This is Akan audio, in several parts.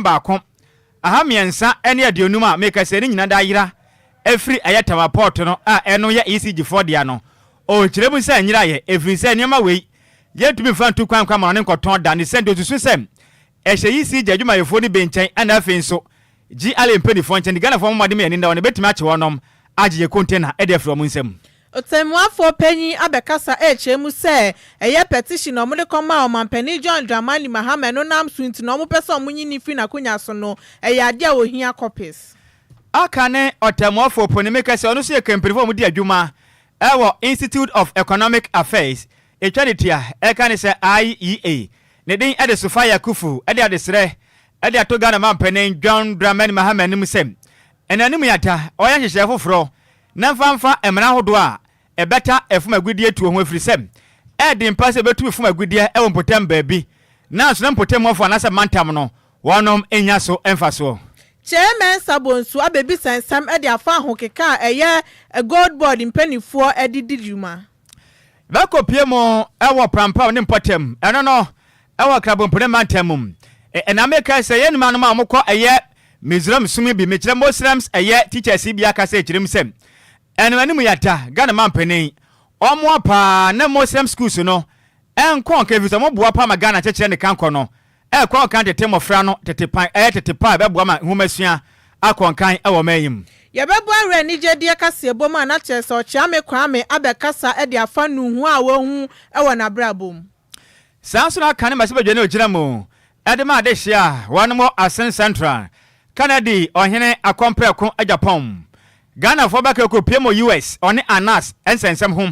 1 350 a meka sɛ ne nyina da ayera afiri ɛyɛ Tema Port no a ɛno yɛ ECG foɔ dea no. Ɔkyerɛ mu sɛ nyeraeɛ ɛfiri sɛ nneɛma wei yɛntumi mfa ntu kwan nkɔ amanɔne nkɔtɔn da ne sɛ nti ɔsusu sɛ ɛhyɛ ECG adwumayɛfoɔ no bi nkyɛn ɛna afei nso GLA mpaninfoɔ nkyɛn nti Ghanafoɔ mmɔ mmɔden ma yɛn ani nna hɔ na ɛbɛtumi akye wɔnom agye yɛn container de afiri wɔn nsam. Ɔtɛmmuafoɔ panyin abɛkasa rekyerɛ mu sɛ ɛyɛ petition a wɔde kɔmaa Ɔmanpanin John Dramani Mahama ɛno nam so nti na wɔpɛ sɛ wɔnyi no firi n'akonwa so no, ɛyɛ adeɛ a wɔhia copies. Aka ne ɔtɛmmuafoɔ panin meka sɛ ɔno nso yɛ kampanifoɔ a wɔdi adwuma wɔ Institute of Economic Affairs, ɛtwa ne tia ɛka ne sɛ IEA, ne din de Sophia Akuffo de adesrɛ de ato Ghana manpanin John Dramani Mahama anim sɛ ɛnanim yata ɔyɛ nhyehyɛe foforɔ na mfa mfa mmara ahodoɔ a ɛbata ɛfam agudeɛ tuo ho ɛfiri sɛ ɛyɛ den paa sɛ ɛbɛtumi fam agudeɛ wɔ mpɔtam baabi nanso na mpɔtam hɔfoɔ anaasɛ mantam no wɔnom nnya so mfasoɔ. Kyei Mensah Bonsu abɛbisa nsɛm de afa ahokeka a ɛyɛ Gold Board mpaninfoɔ de di dwuma. Bɛkɔpue mu wɔ Prampram ne mpɔtam, ɛno no wɔ Krabompene mantam mu. Ɛna meka sɛ yɛn nuanom a wɔkɔ ɛyɛ Misraim som yi bi, mekyerɛ Moslems ɛyɛ teachers yi bi aka sɛ kyerɛ mu sɛ ɛno anim yɛda Ghana mampanin ɔmoa paa na Muslim schools no ɛnkɔ nka efisɛ ɔmo boa paa ma Ghana kyekyerɛ ne kankɔ no ɛkɔ nkan tete mmɔfra no tete pan ɛyɛ tete pa a ɛbɛboa ma nhomasua akɔ nkan ɛwɔ ɔman yi mu. Yɛbɛbɔ awura anigyedeɛ kaseɛbɔ mu a na kyerɛ sɛ Ɔkyeame Kwame abɛkasa de afa nnuhu a wahu wɔ n'abrabɔ mu. Saa nso na aka ne mmarahyɛbadwani a ɔgyina mu de ma adehyeɛ a wɔnom wɔ Asin Central, Kennedy Ɔhene Akɔmprɛko Agyapong. Ghanafoɔ bɛka kɔpue mu US ɔne Anas nsɛnsɛm ho.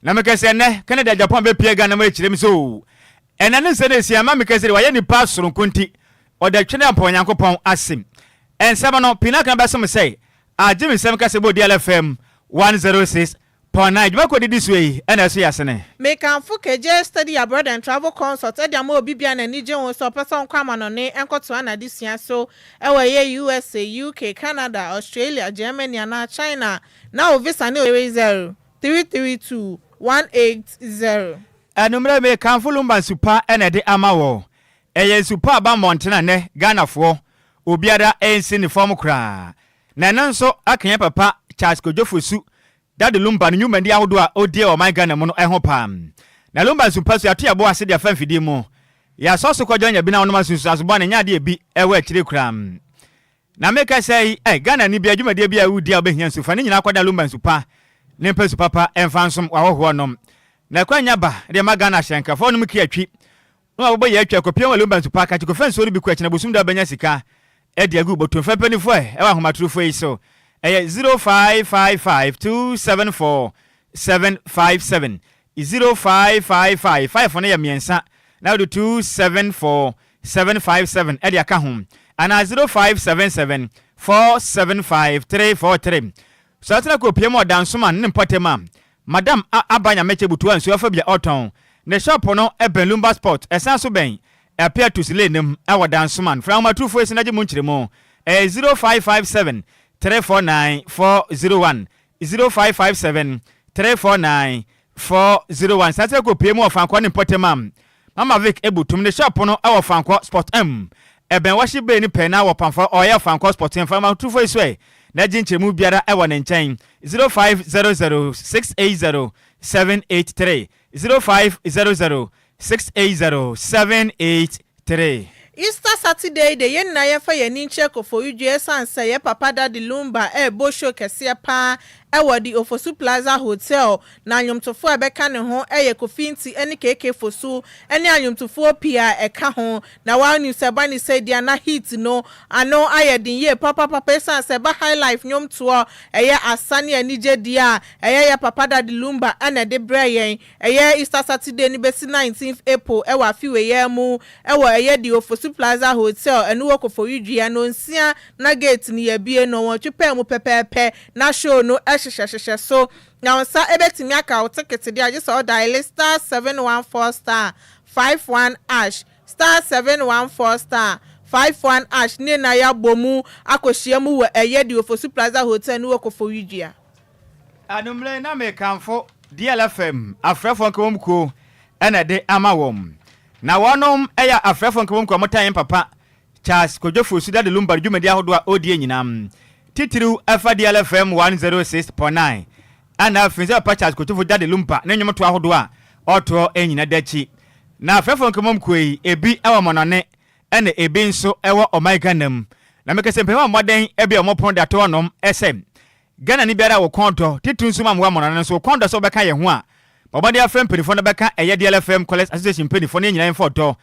Na meka sɛ ɛnnɛ Kennedy Agyapong bɛpue Ghana mu akyire mu so ɛnnɛ ne nsɛm no ɛsi ama meka sɛ wayɛ nipa soronko nti ɔda twene ampa Onyankopɔn ase. Nsɛm no pii no aka bɛsom sɛ agye me nsɛm kasa bɔ DLFM 106. Pɔn na dwumakuo didi soɔ yi na ɛso yɛ asene. Mekamfo Kegye Study Abroad and Travel Consult de ama obi biara a n'ani gye ho sɛ ɔpɛ sɛ ɔnkɔ amanɔne nkɔtoa n'adesua so wɔ ɛyɛ USA, UK, Canada, Australia, Germany anaa China na wo visa ne 30 332 180. Anummerɛ mekamfo Lumba nsu pa na ɛde ama wɔ. Ɛyɛ nsu pa a aba mmɔntene a nnɛ Ghanafoɔ obiara nsi ne fam koraa. Na ɛno nso aka yɛn papa Charles Kojo Fosu Daddy Lumba no nnwumadi ahodoɔ a ɔdie wɔ ɔman Ghana mu no ho paa. Na Lumba nsu pa so yɛato yɛn bo ase de afa mfidie mu. Yɛasɔ so kɔdwa anya bi na wonom a nsunsuanso bɔne nyɛ adeɛ a ebi wɔ akyire koraa. Na meka sɛ yi, eh, Ghanani bia dwumadie bi a wodi a wobɛhia nsu fa ne nyinaa kɔda Lumba nsu pa ne mpa nsu papa mfa nsom w'ahɔhoɔ nom. Na ɛkwan nya ba de ma Ghana ahyɛnkafoɔ nom kia twi na wɔabobɔ yɛ atwa kɔpia wɔ Lumba nsu pa kakye kɔfa nsuo no bi kɔ akyina bosom da wobɛnya sika de agu bɔtɔ mfa mpaninfoɔ ɛwɔ ahomatorofoɔ yi so ɛyɛ 0555 274 757 0555 5 no yɛ mmiɛnsa na wode 274 757 de aka ho anaa 0577 475 343 Sɛ ɔtena kɔ pie mu ɔdansoman ne mpɔtam a Madam A Aba Nyamekyɛ Butua nsuo afa bi a ɔtɔn. Ne shop no bɛn Lumba Spot, ɛsan so bɛn Apiatus Lane no mu wɔ Dansoman. Frɛ ahomatorofo yi so na gye mu nkyerɛmu. Ɛyɛ 0557 349 401, 0557 349 401. San sɛ kɔ pie mu wɔ Fankɔ ne mpɔtam a Mama Vic Ebutum. Ne shop no wɔ Fankɔ Spot M. Ɛbɛn Worship Bay no pɛɛ na wɔ Pamfa ɔyɛ Fankɔ Spot M. Frɛ ahomatorofo yi so ɛ na gye nkyerɛmu biara wɔ ne nkyɛn. 0500 680 783, 0500 680 783. Easter Saturday yi de, yɛn nyinaa yɛmfa yɛn ani nkyerɛ Koforidua esiane sɛ yɛn papa Daddy Lumba rebɔ show kɛseɛ paa wɔ The Ofosu Plaza Hotel na nnwomtofoɔ a ɛbɛka ne ho yɛ Kofi Nti ne KK Fosu ne anwomtofoɔ pii a ɛka ho. Na woanim sɛ ɛba ne sɛ deɛ na heat no ano ayɛ den yie papapapa esiane sɛ ɛba highlife nnwomtoɔ ɛyɛ asa ne anigye deɛ a ɛyɛ yɛ papa Daddy Lumba na ɛde brɛ yɛn. Ɛyɛ Easter Saturday no bɛsi 19th April wɔ afe wei ara mu wɔ ɛyɛ The Ofosu Plaza Hotel ɛno wɔ Koforidua nonsia na gate no yɛabue nnɔnwɔtwe pɛɛ mu pɛpɛɛpɛ na show no hyehyɛhyehyɛ so na wo nsa bɛtumi aka wo tekete deɛ a gye sɛ wo diale star 714 star 51 ash star 714 star 51 ash ne na yɛabɔ mu akɔhyia mu wɔ ɛyɛ The Ofosu Plaza Hotel no wɔ Koforidua. Anwummere yi na mekamfo DLFM afrɛfoɔ nkabom kuo na ɛde ama wɔn. Na wɔnom yɛ afrɛfoɔ nkabom kuo a wɔtaa yɛn papa. Charles Kojo Fosu Daddy Lumba dwumadi ahodoɔ a ɔredie nyinaa, titiriw ɛfa DLFM 106.9 ɛna afei nso ɛfa Charles Kojo Fosu Daddy Lumba ne nnwomtoɔ ahodoɔ a ɔtoɔ nyina da akyi. Na afɛɛfoɔ nkabom kuo yi, ebi wɔ Mɔnɔne ɛna ebi nso wɔ ɔman Ghana mu. Na meka sɛ mpanyinfoɔ a mmɔden bi a wɔn pono da to hɔnom sɛ Ghanani biara a wo kɔn dɔ, titiriw nso ma mmoa mmɔnɔne no nso, wo kɔn dɔ sɛ wobɛka yɛn ho a, bɔ mmɔden afrɛ mpanyinfoɔ na bɛka ɛyɛ DLFM Callers Association mpanyinfoɔ na yɛn nyinaa yɛmfa ɔdɔ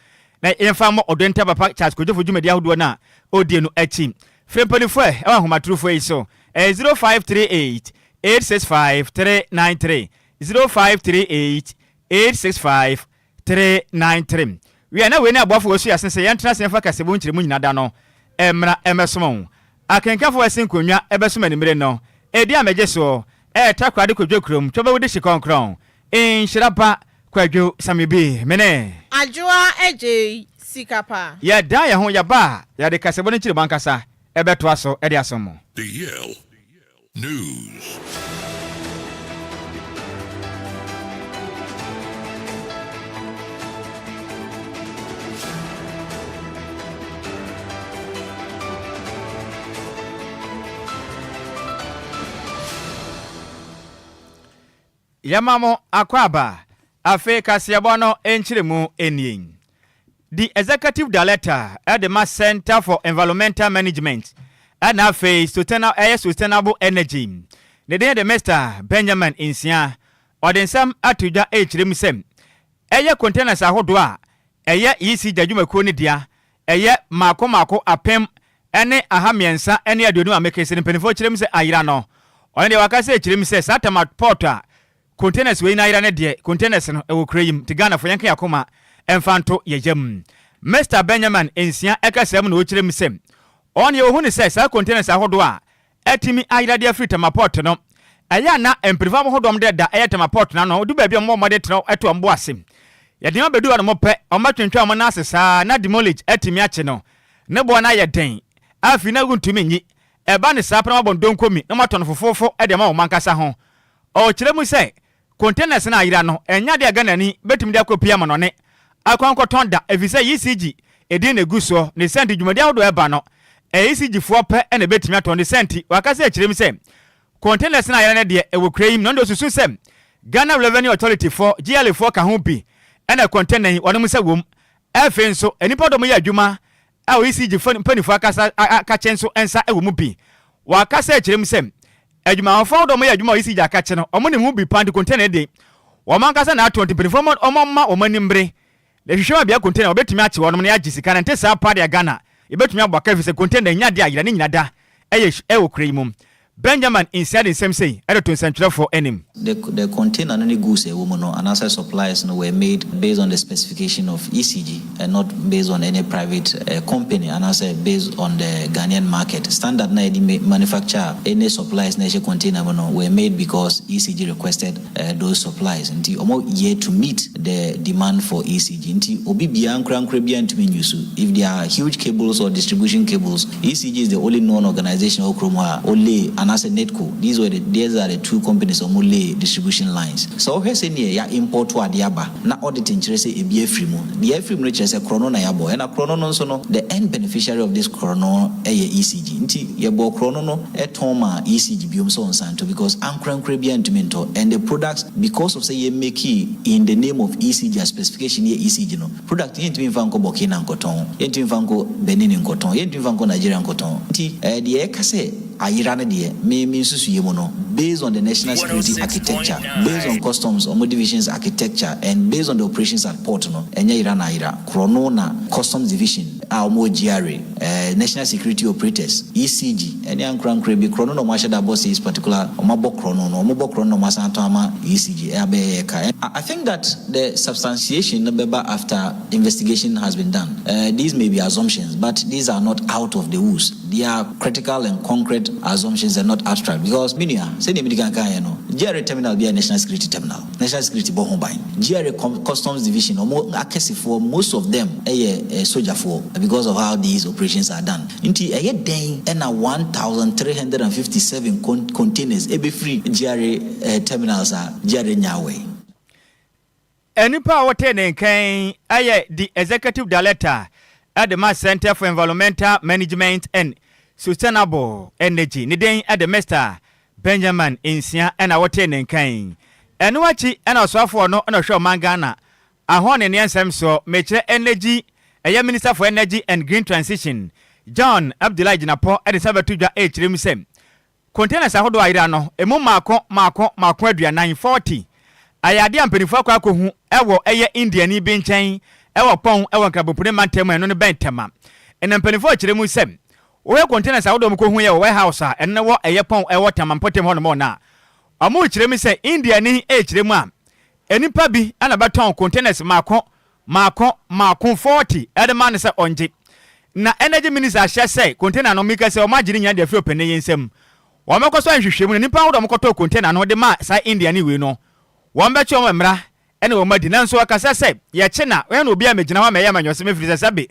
na yɛmfa mmɔ ɔdɔ nta papa Charles Kojo Fosu dwumadi ahodoɔ no a ɔredie no akyi. Frɛ mpanyinfoɔ ɛ ɛwɔ ahomatorofoɔ yi so, ɛyɛ 0538 865 393, 0538 865 393. Wiɛ, na wei ne aboafo a wɔasua asen sɛ yɛntra ase mfa kasamu nkyerɛmu nnyina da no mmra mmɛsom wo. Akenkanfo a wɔasi nkonnwa bɛsom anwummere no. Edin a megye soɔ ɛyɛ Takoradi Kwadwo Kurom Twɔbɛwu Dehye Kɔnkrɔn Nhyira Ba Kwadwo Samibi. Mene. Adwoa Adjei Sika Pa. Yɛdan yɛn ho yɛba a, yɛde kasamu no nkyerɛmu ankasa bɛtoa so de asom mo. The Yale News. Yɛma mo akwaaba. Afei kaseɛbɔ no nkyerɛmu nie. The Executive Director de ma Centre for Environmental Management ɛna afei ɛyɛ Sustainable Energy. Ne din de Mister Benjamin Nsia. Ɔde nsɛm ato dwa rekyerɛ mu sɛ ɛyɛ containers ahodoɔ a ɛyɛ ECG adwumakuo no dea, ɛyɛ mmaako mmaako 1350 a mekese no mpanimfoɔ kyerɛ mu sɛ ayera no. Ɔno deɛ waka sɛ kyerɛ mu sɛ saa Tema port a Containers wei na ayera no deɛ containers no ɛwɔ kuro yi mu nti Ghanafoɔ yɛnka yɛn akoma mfa nto yɛn yam. Mister Benjamin Nsia ɛkasa mu na ɔkyerɛ mu sɛ ɔno deɛ ɔhu no sɛ saa containers ahodoɔ a atumi ayera de afiri Tema port no ɛyɛ a na mpanyinfoɔ ahodoɔ wɔn da ɛyɛ Tema port no ano du baabi a wɔn bɔ mmɔden tena ɛto wɔn bo ase yɛde wɔn abɛdu hɔ nom pɛ wɔn bɛtwentwɛn wɔn nan ase saa na demolish atumi akye no ne boɔ no ayɛ den afei na wontumi nyi ɛba ne saa pɛ na wɔabɔ ndonkomi na wɔatɔ no fofoofo de ama wɔn ankasa ho. Ɔkyerɛ mu sɛ, Containers no a ayera no, ɛnyɛ ade a Ghanani bɛtumi de akɔpue amanɔne akɔ akɔtɔn da efisɛ ECG edin na egu soɔ, ne saa nti dwumadi ahodoɔ a ɛba no, ɛyɛ ECG foɔ pɛ na ɛbɛtumi atɔn, ne saa nti wakasa akyerɛ mu sɛ containers no a ayera no deɛ ɛwɔ kuro yi mu na ɔno deɛ ɔsusu sɛ Ghana Revenue Authority foɔ, GRA foɔ ka ho bi na container yi wɔnom nsa wɔ mu. Afei nso nnipa dɔm yɛ adwuma a ECG mpaninfoɔ akasa akakye nso nsa wɔ mu bi. Wakasa akyerɛ mu sɛ Adwumayɛfo ahodoɔ a wɔyɛ adwuma wɔ ECG akakye no, wɔnim ho bi paa nti container de, wɔn ankasa na ato nti mpanyinfoɔ no wɔmma wɔn ani mmere na hwehwɛ ma bea container wɔbɛtumi akye wɔnom na yɛagye sika no ɛnte saa paa deɛ Ghana yɛbɛtumi abɔ ka efisɛ container nnya adeɛ a yera ne nyina da ɛyɛ ɛwɔ kuro yi mu. Benjamin Nsia de nsɛm sei de to nsɛntwerɛfoɔ anim. The the container no ne goods a ɛwɔ mu no anaasɛ supplies no were made based on the specification of ECG and not based on any private company anaasɛ based on the Ghanaian market. Standard no a yɛde manufacture any supplies na ɛhyɛ container mu no were made because ECG requested those supplies nti wɔn yɛ to meet the demand for ECG nti obi biara nkorankora biara ntumi nyusu if there are huge cables or distribution cables ECG is the only known organisation ɛwɔ kurom hɔ a o lay anaasɛ NEDCO these were the these are the two companies a wɔn lay distribution lines. Sɛ wohwɛ sɛdeɛ ya import adeɛ aba na audit nkyerɛ sɛ ebi afiri mu, deɛ afiri mu no kyerɛ sɛ korɔno na yɛabɔ ɛna korɔno no nso no the end beneficiary of this korɔno yɛ ECG nti yɛbɔɔ korɔno no tɔn maa ECG biom sɛ ɔnsan ntɔ because ankorankora biara ntumi ntɔ and the products because of sɛ yɛ make in the name of ECG a specification yɛ ECG no Product yɛntumi mfa nkɔ Burkina nkɔtɔn, yɛntumi mfa nkɔ Benin nkɔtɔn, yɛntumi mfa nkɔ Nigeria nkɔtɔn. Nti deɛ yɛka sɛ ayera no deɛ, me me nsusuiɛ mu no, based on the national security architecture, based on customs wɔn divisions architecture and based on the operations at port no, ɛnyɛ yera na ayera. Korɔno na customs division a wɔn wɔ GRA, national security operators, ECG ɛne ankorankorɛ bi, korɔno na wɔn ahyɛ da abɔ says particular, wɔn abɔ korɔno no, wɔn bɔ korɔno na wɔn asan atɔn ama ECG, ɛabɛyɛ yɛ ka. I think that the substantiation no bɛba after investigation has been done. These may be assumptions but these are not out of the woods. They are critical and concrete assumptions and not abstract because me nua, sɛdeɛ medi kan kaeɛ no, GRA terminal biara yɛ national security terminal. National security bɔ ho ban. GRA customs division, wɔn akɛsefoɔ, most of them yɛ sogyafoɔ because of how these operations are done. Nti ɛyɛ dɛn na 1,357 containers ɛbɛfiri GRA terminals a GRA nnya away? Nnipa a wɔtee ne nka yi yɛ The Executive Director de ma Centre for Environmental Management and Sustainable Energy, ne din de Mister Benjamin Nsia na wotee ne nka yi. Ɛno akyi na ɔsoafoɔ no na ɔhwɛ ɔman Ghana ahɔnenneɛ nsɛm soɔ, mekyerɛ Energy, ɛyɛ Minister for Energy and Green Transition, John Abdullahi Jinapor de nsa bɛto dwa rekyerɛ mu sɛ Containers ahodoɔ a ayera no, ɛmu mmaako mmaako mmaako 40, 40, ayɛ adeɛ a mpanimfoɔ akɔ akɔhu wɔ ɛyɛ Indiani bi nkyɛn wɔ Kpong wɔ Nkrabopune mantam mu a ɛno no bɛn Tema. Ɛna mpanimfoɔ rekyerɛ mu sɛ, wohwɛ containers ahodoɔ a wɔkɔhuiɛ wɔ warehouse a ɛno no wɔ ɛyɛ Kpong wɔ Tema mpɔtam hɔnom no a, wɔrekyerɛ mu sɛ Indiani rekyerɛ mu a, nnipa bi na bɛtɔn containers mmaako Maako maako 40 de ma no sɛ ɔngye. Na Energy Minister ahyɛ sɛ container no, mika sɛ wɔagye ne nyinaa de afiri ɔpanin yi nsam. Wɔbɛkɔ so ayɛ nhwehwɛmu na nnipa ahodoɔ a wɔkɔtɔɔ container no de maa saa Indiani wei no, wɔbɛkye wɔn mmara ne wɔn adi. Nanso ɔkasa sɛ yɛkye na yɛn na obiara mmɛgyina hɔ ammɛyɛ amanyɔsɛm ɛfiri sɛ sɛbe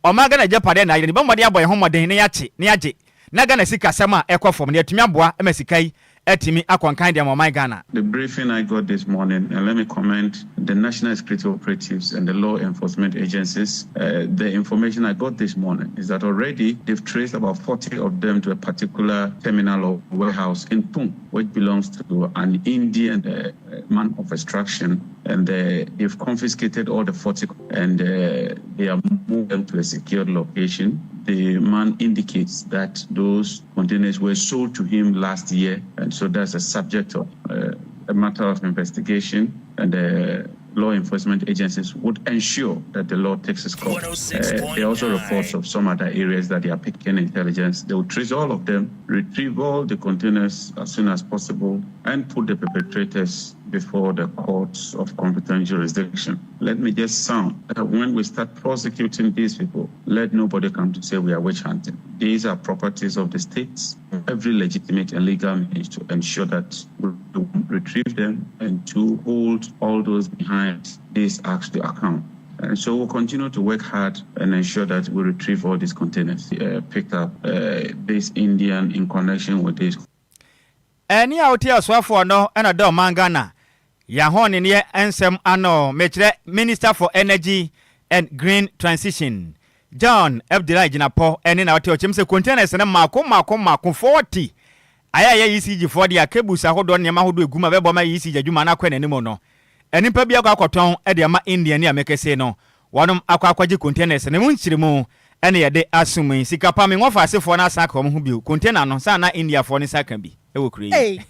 ɔman Ghana agyapadeɛ na ayera no, yɛbɔ mmɔden abɔ yɛn ho mmɔden na yɛakye na yɛagye na Ghana sikasɛm a ɛkɔ fam no yɛatumi aboa ma sika yi atumi akɔ nkan de ama ɔman Ghana. The briefing I got this morning, and let me commend the National Security Operatives and the law enforcement agencies. Uh, the information I got this morning is that already they've traced about 40 of them to a particular terminal or warehouse in Pune, which belongs to an Indian uh, man of extraction. And uh, they've confiscated all the 40 and uh, they are moved them to a secured location. The man indicates that those containers were sold to him last year, and so that's a subject of uh, a matter of investigation. And the law enforcement agencies would ensure that the law takes its course. Uh, there are also reports of some other areas that they are picking intelligence. They will trace all of them, retrieve all the containers as soon as possible, and put the perpetrators before the courts of competent jurisdiction. Let me just sound that when we start prosecuting these people, let nobody come to say we are witch hunting. These are properties of the states, every legitimate and legal means to ensure that we retrieve them and to hold all those behind these acts to account. And so we'll continue to work hard and ensure that we retrieve all these containers uh, picked up uh, this Indian in connection with this. Ɛne a wotie ɔsoafoɔ no na ɔda ɔman Ghana yɛahɔneneɛ nsɛm ano, mekyerɛ Minister for Energy and Green Transition, John Abdullahi Jinapor ɛne na ɔte ɔkyɛm sɛ containers no mmaako mmaako mmaako 40 ayɛ a ɛyɛ ECG foɔ de a cables ahodoɔ ne nneɛma ahodoɔ egu mu a ɛbɛboa ma ECG adwuma no akɔ n'anim no nnipa bi akɔ akɔtɔn de ama Indiani a mekese no wɔnom akɔ akɔgye containers no mu nkyeremu ɛne yɛde asom yi. Sika pa me ngɔfa asefoɔ no asan aka wɔn ho bio. Container no saa na Indiafoɔ no nsa ka bi wɔ kuro yi. Ei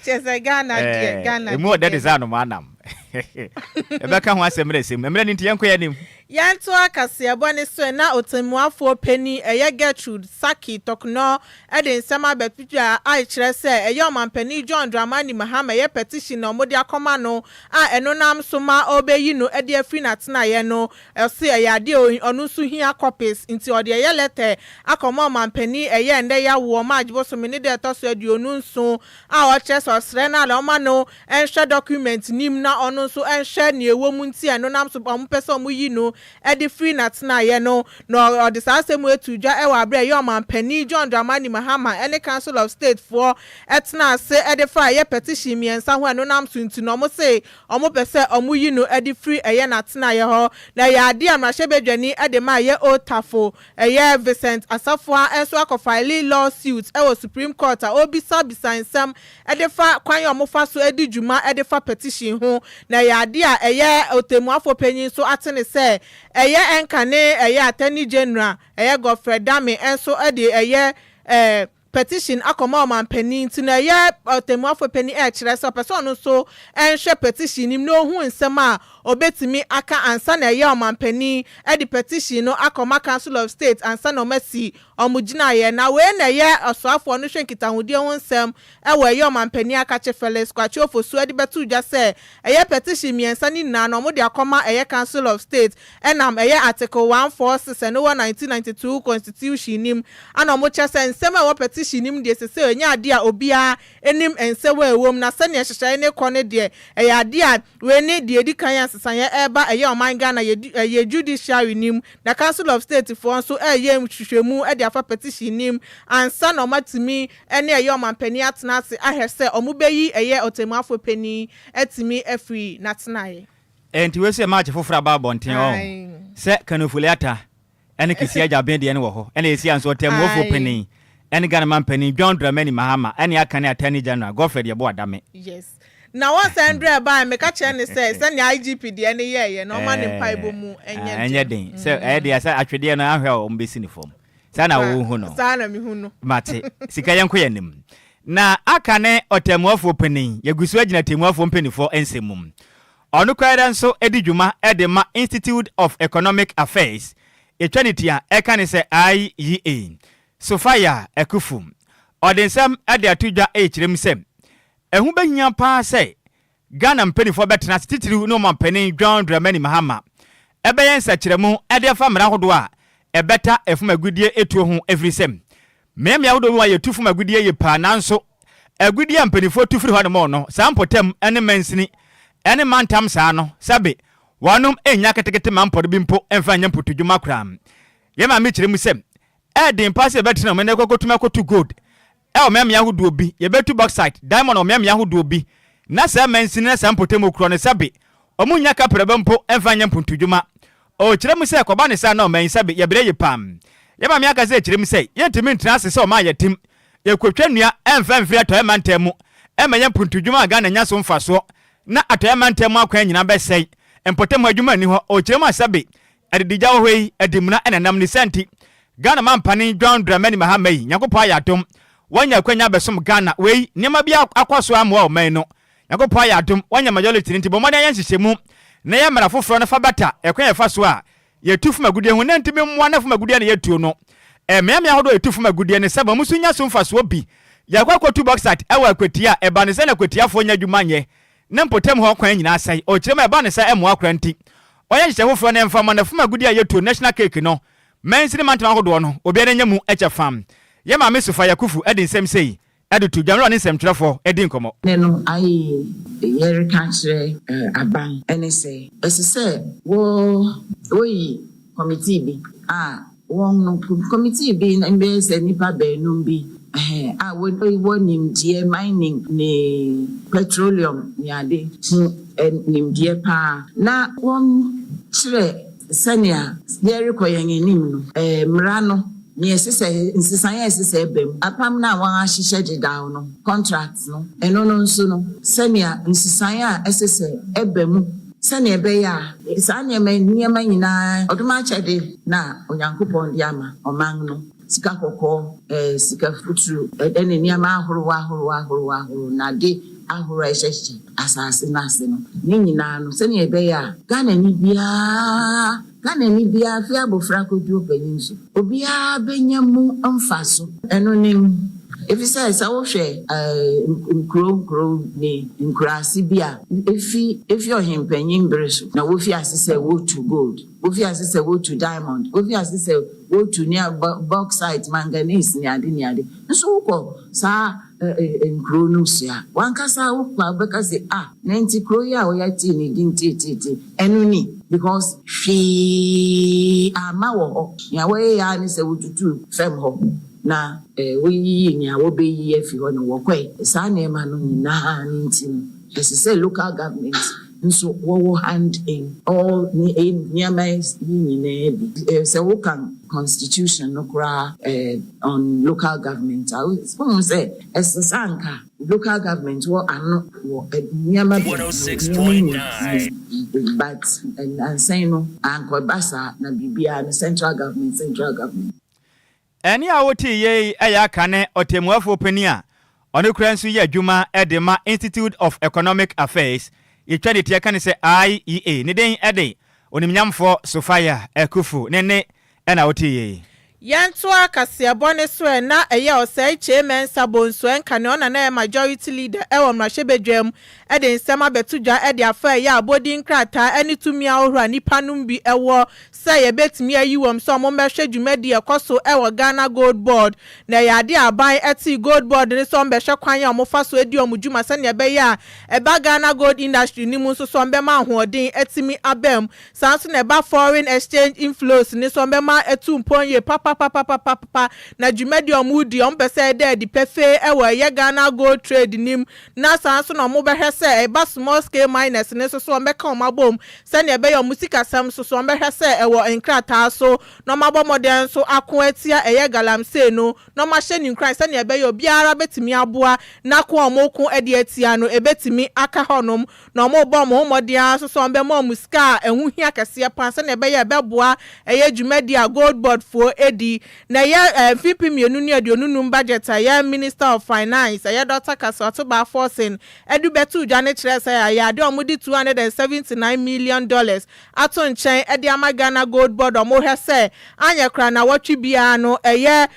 kyerɛ sɛ Ghana deɛ Ghana Emu deɛ ɔdɛ de deɛ. sɛ anomaa nam. Yɛbɛka ho asɛm mmerɛ sɛ mu. Mmerɛ no nti yɛnkɔ yɛn anim. Yɛntoa kaseɛbɔ no so na Ɔtɛmmuafoɔ panin ɛyɛ Gertrude Sackey Torkonor de nsɛm abɛto dwa a ɛkyerɛ sɛ ɛyɛ Ɔmanpanin John Dramani Mahama ɛyɛ petition a wɔde akɔma no a ɛno nam so ma ɔrebɛyi no de afiri n'atenaeɛ no. Ɔse ɛyɛ adeɛ a ɔno nso hia copies nti ɔde ɛyɛ lɛtɛ akɔma ɔmanpanin ɛyɛ ndɛ yi awoɔ March bosome ne da ɛtɔ so 27 a ɔkyerɛ sɛ ɔsrɛ no a na ɔma no nhwɛ document no mu na ɔno nso nhwɛ nea ɛwɔ mu nti a ɛno nam so wɔpɛ sɛ wɔyi no de firi n'atenaeɛ no na ɔde saa asɛm yi too dwa wɔ aberɛ a ɛyɛ ɔmanpanin John Dramani Mahama ne Council of State foɔ tenaa ase de faa ɛyɛ petition mmiɛnsa ho a ɛno nam so nti no wɔse wɔpɛ sɛ wɔyi no de firi ɛyɛ n'atenaeɛ hɔ na ɛyɛ adeɛ a mmarahyɛbadwani de ma ɛyɛ Old Tafo ɛyɛ Vincent Assafuah nso akɔ file law suit wɔ Supreme Court a ɔrebisa bisa nsɛm de fa kwan a wɔfa so di dwuma de fa petition ho na ɛyɛ adeɛ a ɛyɛ ɔtɛmmuafoɔ panyin nso ate ne sɛ ɛyɛ ɛnkane ɛyɛ Attorney General ɛyɛ Godfred Dame nso de ɛyɛ ɛɛ petition akɔma ɔmanpanin nti no ɛyɛ ɔtɛmmuafoɔ panin ɛrekyerɛ sɛ ɔpɛ sɛ ɔno nso nhwɛ petition no mu na ɔhu nsɛm a ɔbɛtumi aka ansa na ɛyɛ ɔmanpanin de petition no akɔma Council of State ansa na wɔasi wɔn gyinaeɛ. Na wei na ɛyɛ ɔsoafoɔ no hwɛ nkitahodie ho nsɛm wɔ ɛyɛ ɔmanpanin Akakye Felix Kwakye Ofosu de bɛto dwa sɛ ɛyɛ petition mmiɛnsa no nyinaa no wɔde akɔma ɛyɛ Council of State ɛnam ɛyɛ Article 146 ɛno wɔ 1992 Constitution no mu ana wɔkyerɛ sɛ nsɛm a ɛwɔ petition no mu deɛ sesei ɛnyɛ adeɛ a obiara nim nsɛm a ɛwɔ mu na sɛdeɛ nhyehyɛeɛ no rekɔ no deɛ ɛyɛ adeɛ a wei ne deɛ ɛdi kan a nsesaeɛ ɛreba ɛyɛ ɔman Ghana yɛ yɛ judiciary no mu na Council of State foɔ nso ɛreyɛ nhwehwɛmu de afa petition no mu ansa na wɔatumi ne ɛyɛ ɔmanpanin atena ase ahwɛ sɛ wɔbɛyi ɛyɛ ɔtɛmmuafoɔ panin atumi afiri n'atenaeɛ. Enti wei nso yɛ match foforɔ aba abɔnten ɔho. Ae. Sɛ Ken Ofori-Atta ne Kissi Agyabeng deɛ no wɔ hɔ, ɛna ɛsi a nso ɔtɛmmuofoɔ panin ne Ghana manpanin John Dramani Mahama ɛne aka ne Attorney General Godfred Yeboah Dame. Yes. Na wɔn sɛ ndrɛ ɛbaeɛ meka kyerɛ ne sɛ sɛnea IGP deɛ no yɛɛyɛ no ɔma ne mpaebɔ mu nyɛ den. Ɛnyɛ den. Sɛ ɛyɛ deɛ sɛ atwedeɛ no ahwɛ a wɔn bɛsi no fam. Saa na wohu no. Saa na mehu no. Mate. Sika yɛnkɔ yɛn anim. Na aka ne ɔtɛmmuafoɔ panin. Yɛgu so agyina tɛmmuafoɔ mpanimfoɔ nsɛm mu. Ɔno koraa nso di dwuma de ma Institute of Economic Affairs. Yɛtwa ne ti a, ɛka ne sɛ IEA. Sophia Akuffo. Ɔde nsɛm de ato dwa rekyerɛ mu sɛ, ɛho bɛhia pa ara sɛ Ghana mpanimfoɔ bɛtena ase titiriw ne Ɔmanpanin John Dramani Mahama bɛyɛ nsakyeramu de afa mmara ahodoɔ a ɛbɛta fam agudeɛ tuo ho ɛfiri sɛ mmeammea ahodoɔ bi wɔ hɔ a yɛtu fam agudeɛ yie paa nanso agudeɛ a mpanimfoɔ tu firi hɔnom no saa mpɔtam ne mansini ne mantam saa no sɛbe wɔnom nnya ketekete ma mpɔre bi mpo mfa nyɛ mpotudwuma koraa. Yɛn maame kyerɛ mu sɛ ɛyɛ den paa sɛ yɛbɛtena mu na yɛkɔkɔtumi akɔtu gold Wɔ mmeammea ahodoɔ bi, yɛbɛtu bauxite, diamond wɔ mmeammea ahodoɔ bi, na saa mansini na saa mpɔtamu korɔ no sɛbe wɔn nnya kaprɛba mpo mfa nyɛ mpuntudwuma. Ɔrekyerɛ mu sɛ kɔba ne saa na ɔman yi sɛbe yɛbrɛ yie paa. Yɛn maame ankasa rekyerɛ mu sɛ yɛntumi ntena ase sɛ ɔman a yɛtem, yɛkɔtwa nnua mfa mfiri atɔeɛ mantam mu mmɛyɛ mpuntudwuma a Ghana nya so mfasoɔ na atɔeɛ mantam mu akwan nyinaa bɛsɛe, mpɔtam hɔ adwuma nni hɔ. Ɔrekyerɛ mu a sɛbe Adidigya wɔ hɔ yi, ɛde mmuna na ɛnam. Ne saa nti, Ghana mampanin John Dramani Mahama yi, Nyankopɔn ayɛ adom, wanya akwanya abɛsom Ghana. Wei, nneɛma bi akɔ so ammoa ɔman no. Nyankopɔn ayɛ adom, wanya majority no nti, bɔ mmɔden ayɛ nhyehyɛmu na yɛ mmara foforɔ no fa bata ɛkwan a yɛfa so a yɛtu fam agudeɛ ho na ntumi mmoa na fam agudeɛ na yɛtuo no. Mmeammea ahodoɔ a yɛtu fam agudeɛ no sɛ wɔn nso nya so mfasoɔ bi. Yɛakɔ akɔtu bauxite wɔ Akwatia a, ɛba no sɛ na Akwatiafoɔ nya adwuma nyɛ. Ne mpɔtam hɔ kwan nyinaa asɛe. Ɔkyerɛ mu a ɛba no sɛ ɛmmoa koraa nti, ɔyɛ nhyehyɛe foforɔ na ɛmfa mma n'afum agudeɛ a yɛtuo, National Cake, no. Mansini mantam ahodoɔ no, obiara nya mu kyɛfa. Yɛn maame Sofa Yakufu de nsɛm sei de to dwa mmerɛ ɔne nsɛmtwerɛfoɔ redi nkɔmmɔ. Nnɛ no aye yɛreka akyerɛ aban ne sɛ ɛsɛ sɛ wɔyi committee bi a Wɔn no, kɔmitii bi bɛyɛ sɛ nnipa baanum bi a wɔwɔ nimdeɛ mining ne petroleum ne ade ho nimdeɛ paa na wɔkyerɛ sɛnea yɛrekɔ yɛn anim no, mmara no, nea ɛsɛ sɛ nsesaeɛ a ɛsɛ sɛ ɛba mu, apam no a wɔahyehyɛ dedaw no, contract no, ɛno no nso no, sɛnea nsesaeɛ a ɛsɛ sɛ ɛba mu. Sɛnea ɛbɛyɛ a saa nneɛma yi, nneɛma nyinaa, ɔdom akyɛde na Onyankopɔn de ama ɔman no, sika kɔkɔɔ, sika futuru, ne nneɛma ahorow ahorow ahorow ahorow, nnade ahorow a ɛhyehyɛ asase no ase no, ne nyinaa no, sɛnea ɛbɛyɛ a Ghanani biara, Ghanani biara, fi abofra kodu ɔpanyin so, Obiara benya mu mfaso. Ɛno ne efisɛ sɛ wohwɛ nkurow nkurow ne nkuraase bi a, efi efi ɔhempanyin bere so na wofi ase sɛ wotu gold, wofi ase sɛ wotu diamond, wofi ase sɛ wotu nea bauxite, manganese ne ade ne ade. Nso wokɔ saa nkurow no so a, w'ankasa wokɔ a wobɛka se, Ah, na enti kurow yi a wɔatee ne din teeteete, ɛno ni? Because hwee amma wɔ hɔ. Nea wɔyɛe ara ne sɛ wotutuu fam hɔ na woyiyii nea wobeyiyi afi hɔ na wɔkɔe. Saa nneɛma no nyinaa no nti no, ɛsɛ sɛ local government nso wɔwɔ hand in all nneɛma yi nyinaa bi. Sɛ wokan constitution no koraa on local government a, wohu sɛ ɛsɛ sɛ anka Local government wɔ ano wɔ nneɛma bebree nneɛma mu but nnansa yi no ankɔba saa na biribiara no central government central government. Ɛnne a wotee yei yɛ aka ne ɔtɛmmuafoɔ panin a ɔno koraa nso yɛ adwuma de ma Institute of Economic Affairs, yɛtwa ne ti ka no sɛ IEA, ne din de Onimnyamfoɔ Sophia Akuffo, ne nne na wotee yei. Yɛntoa kaseɛbɔ no so ɛ, na ɛyɛ Osei Kyei Mensah Bonsu Ɛnka nea ɔna na ɛyɛ Majority Leader wɔ mmarahyɛbadwam de nsɛm abɛto dwa de afa ɛyɛ abɔdin nkrataa ne tumi ahohoroɔ a nnipa nom bi wɔ sɛ yɛbɛtumi ayi wɔn sɛ wɔmmɛhwɛ dwumadi a ɛkɔ so wɔ Ghana Gold Board. Na ɛyɛ adeɛ a aban tee Gold Board no sɛ wɔmmɛhwɛ kwan a wɔfa so di wɔn dwuma sɛdeɛ ɛbɛyɛ a ɛba Ghana Gold Industry no mu nso so wɔbɛma ahoɔden atumi aba mu. Saa nso na ɛba foreign exchange inflows no nso wɔbɛma atu mpɔn yie papapapa. papapapapapa na dwumadi a wɔredi a wɔpɛ sɛ ɛda adi pefee wɔ ɛyɛ Ghana Gold Trade no mu na saa nso na wɔbɛhwɛ sɛ ɛba small scale miners no nso so wɔbɛka wɔn abom sɛnea ɛbɛyɛ wɔn sikasɛm nso so wɔbɛhwɛ sɛ ɛwɔ nkrataa so na wɔabɔ mmɔden nso ako atia ɛyɛ galamsey no na wɔahyɛ ne nkuran sɛnea ɛbɛyɛ obiara bɛtumi aboa na ko a wɔko de atia no ɛbɛtumi aka hɔnom na wɔrebɔ wɔn ho mmɔden ara nso sɛ wɔbɛma wɔn sika a ɛho hia kɛseɛ paa sɛnea ɛbɛyɛ a ɛbɛboa ɛyɛ dwumadi a Gold Board foɔ di na ɛyɛ mfe 2025 budget a ɛyɛ Minister of Finance ɛyɛ Dɔkta Cassiel Atuba Forson de bɛtoo dwa no kyerɛɛ sɛ ɛyɛ adeɛ a wɔde $279 million ato nkyɛn de ama Ghana Gold Board a wɔhwɛ sɛ anyɛ koraa nnawɔtwe biara no ɛyɛ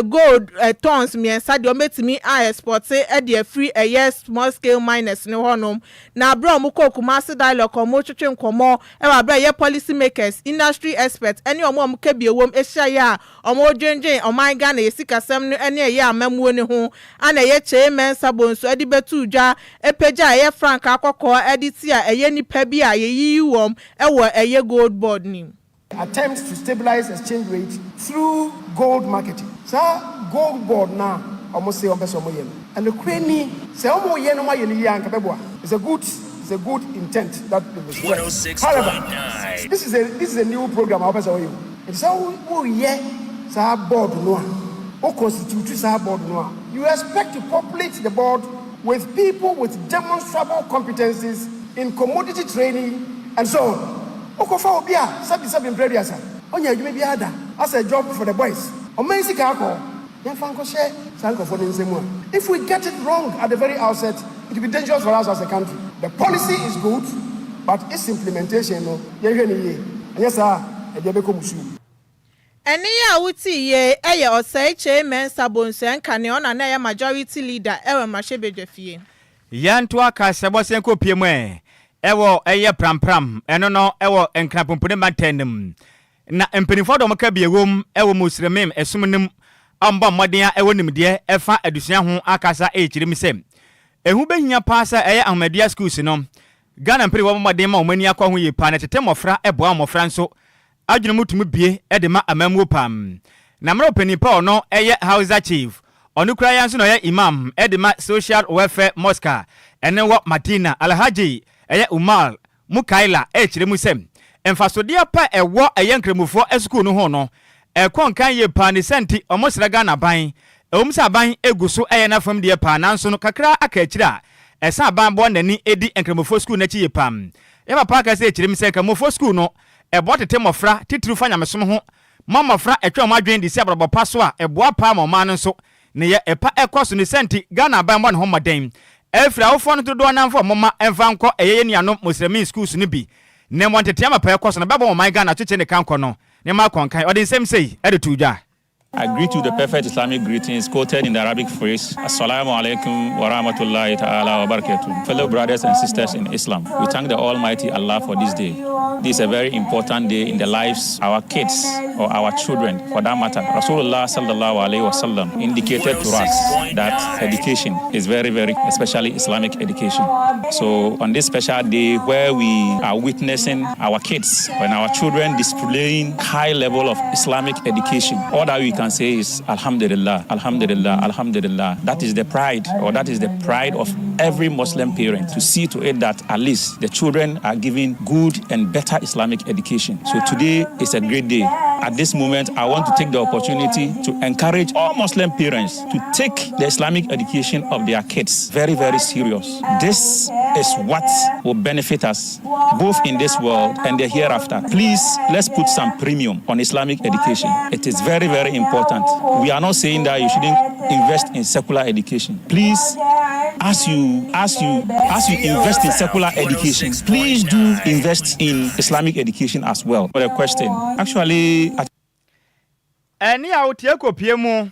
gold tons mmiɛnsa deɛ wɔbɛtumi a export de afiri ɛyɛ small scale miners no hɔnom. Na berɛ a wɔkɔɔ Kumasi Dialogue a wɔretwetwe nkɔmmɔ wɔ berɛ a ɛyɛ policy makers, industry experts ne wɔn a wɔka bi wom hyiaeɛ a wɔredwendwen ɔman Ghana yɛ sikasɛm no ne ɛyɛ amammuo no ho a na ɛyɛ Kyei Mensah Bonsu de bɛtoo dwa pagya ɛyɛ frankaa kɔkɔɔ de tia ɛyɛ nnipa bi a yɛyiyi wɔn wɔ ɛyɛ Gold Board no mu. Attempts to stabilize exchange rate through gold marketing. Saa gold board no a wɔn se wɔn pɛ sɛ wɔn yɛ no, ɛnokorɛ ni, sɛ wɔn yɛ na wɔn ayɛ no yie a anka ɛbɛboa. It's a good, it's a good intent that they've expressed. However, this is a, this is a new program a wɔpɛ sɛ wɔyɛ o. Nti sɛ wo yɛ saa board no a, wo constitute saa board no a, you expect to populate the board with people with demonstrable competencies in commodity trading and so on. Wokɔfa obi a sɛbi sɛbi mprɛ aduasa ɔnyɛ adwuma biara da asɛ job for the boys ɔman sika akɔ hɔ yɛmfa nkɔhyɛ saa nkurɔfoɔ no nsam a if we get it wrong at the very outset it will be dangerous for us as a country the policy is good but its implementation no yɛnhwɛ no yie anyɛ saa a ɛde yɛbɛkɔ musuo mu. Ɛnne yi a wotee yei yɛ Osei Kyei Mensah Bonsu Nkane, ɔna na ɛyɛ Majority Leader wɔ Mmarahyɛbadwafie. Yɛntoa kasabɔ sɛ nkɔpie mu ɛ ɛwɔ ɛyɛ prampram ɛno no ɛwɔ Nkran Pumpuni mantam no mu. Na mpaninfoɔ dɔm ka bi ɛwom ɛwɔ Muslimim ɛsom no mu a wɔbɔ mmɔden a ɛwɔ nimdeɛ ɛfa adesua ho akasa ɛrekyerɛ mu sɛ ɛho bɛhia paa sɛ ɛyɛ Ahmadiyya schools no Ghana mpaninfoɔ bɔ mmɔden ma wɔn ani akɔ ho yie paa na tete mmɔfra ɛboa mmɔfra nso adwene mu tumi bue de ma amammuo pa. Na mmerɛ ɔpanin pa ɔno yɛ Hausa Chief, ɔno koraa yi ara nso na ɔyɛ Imam de ma Social Welfare Mosque a ɛno wɔ Madina, Alhaji ɛyɛ Umar Mukaila rekyerɛ mu sɛ mfasodeɛ pa a ɛwɔ ɛyɛ Nkramofoɔ asukuu no ho no ɛkɔ nkan yie paa ne saa nti wɔsrɛ Ghana aban, ɛwom sɛ aban gu so yɛ n'afam deɛ paa nanso no kakra aka akyire a ɛsɛ aban bɔ n'ani di Nkramofoɔ sukuu no akyi yie paa. Yɛ papa aka sɛ kyerɛ mu sɛ Nkramofoɔ sukuu no Ɛboa tete mmofra, titiriw fa nyamesom ho, ma mmofra twe wɔn adwene de si abrabɔ pa so a ɛboa paa ma ɔman no nso nneyɛe pa kɔ so. Ne saa nti, Ghana aban bɔ ne ho mmɔden afiri awofoɔ no dodoɔ no ara mfa wɔn mma mfa nkɔ ɛyɛ yɛn nuanom Muslimin schools no bi na mmɔ ntetee amapa ɛkɔ so na bɛbɔ ɔman Ghana kyekyere ne kankɔ no nneɛma akɔ nkan. Ɔde nsɛm sei de too dwa. I greet you the perfect Islamic greetings quoted in the Arabic phrase, Assalamu alaikum wa rahmatullahi ta'ala wa barakatuh. Fellow brothers and sisters in Islam, we thank the Almighty Allah for this day. This is a very important day in the lives our kids or our children for that matter. Rasulullah sallallahu alayhi wasallam indicated to us that education is very, very, especially Islamic education. So on this special day where we are witnessing our kids and our children displaying high level of Islamic education, all that we can say is Alhamdulillah, Alhamdulillah, Alhamdulillah. That is the pride, or that is the pride of every Muslim parent to see to it that at least the children are given good and better Islamic education. So today is a great day. At this moment, I want to take the opportunity to encourage all Muslim parents to take the Islamic education of their kids very, very serious. This is what will benefit us both in this world and the hereafter. Please, let's put some premium on Islamic education. It is very, very important. We are not saying that you shouldn't invest in secular education. Please, as you as you as you invest in secular education, please do invest in Islamic education as well. For the question, actually, Ɛnne a wotie kɔpue mu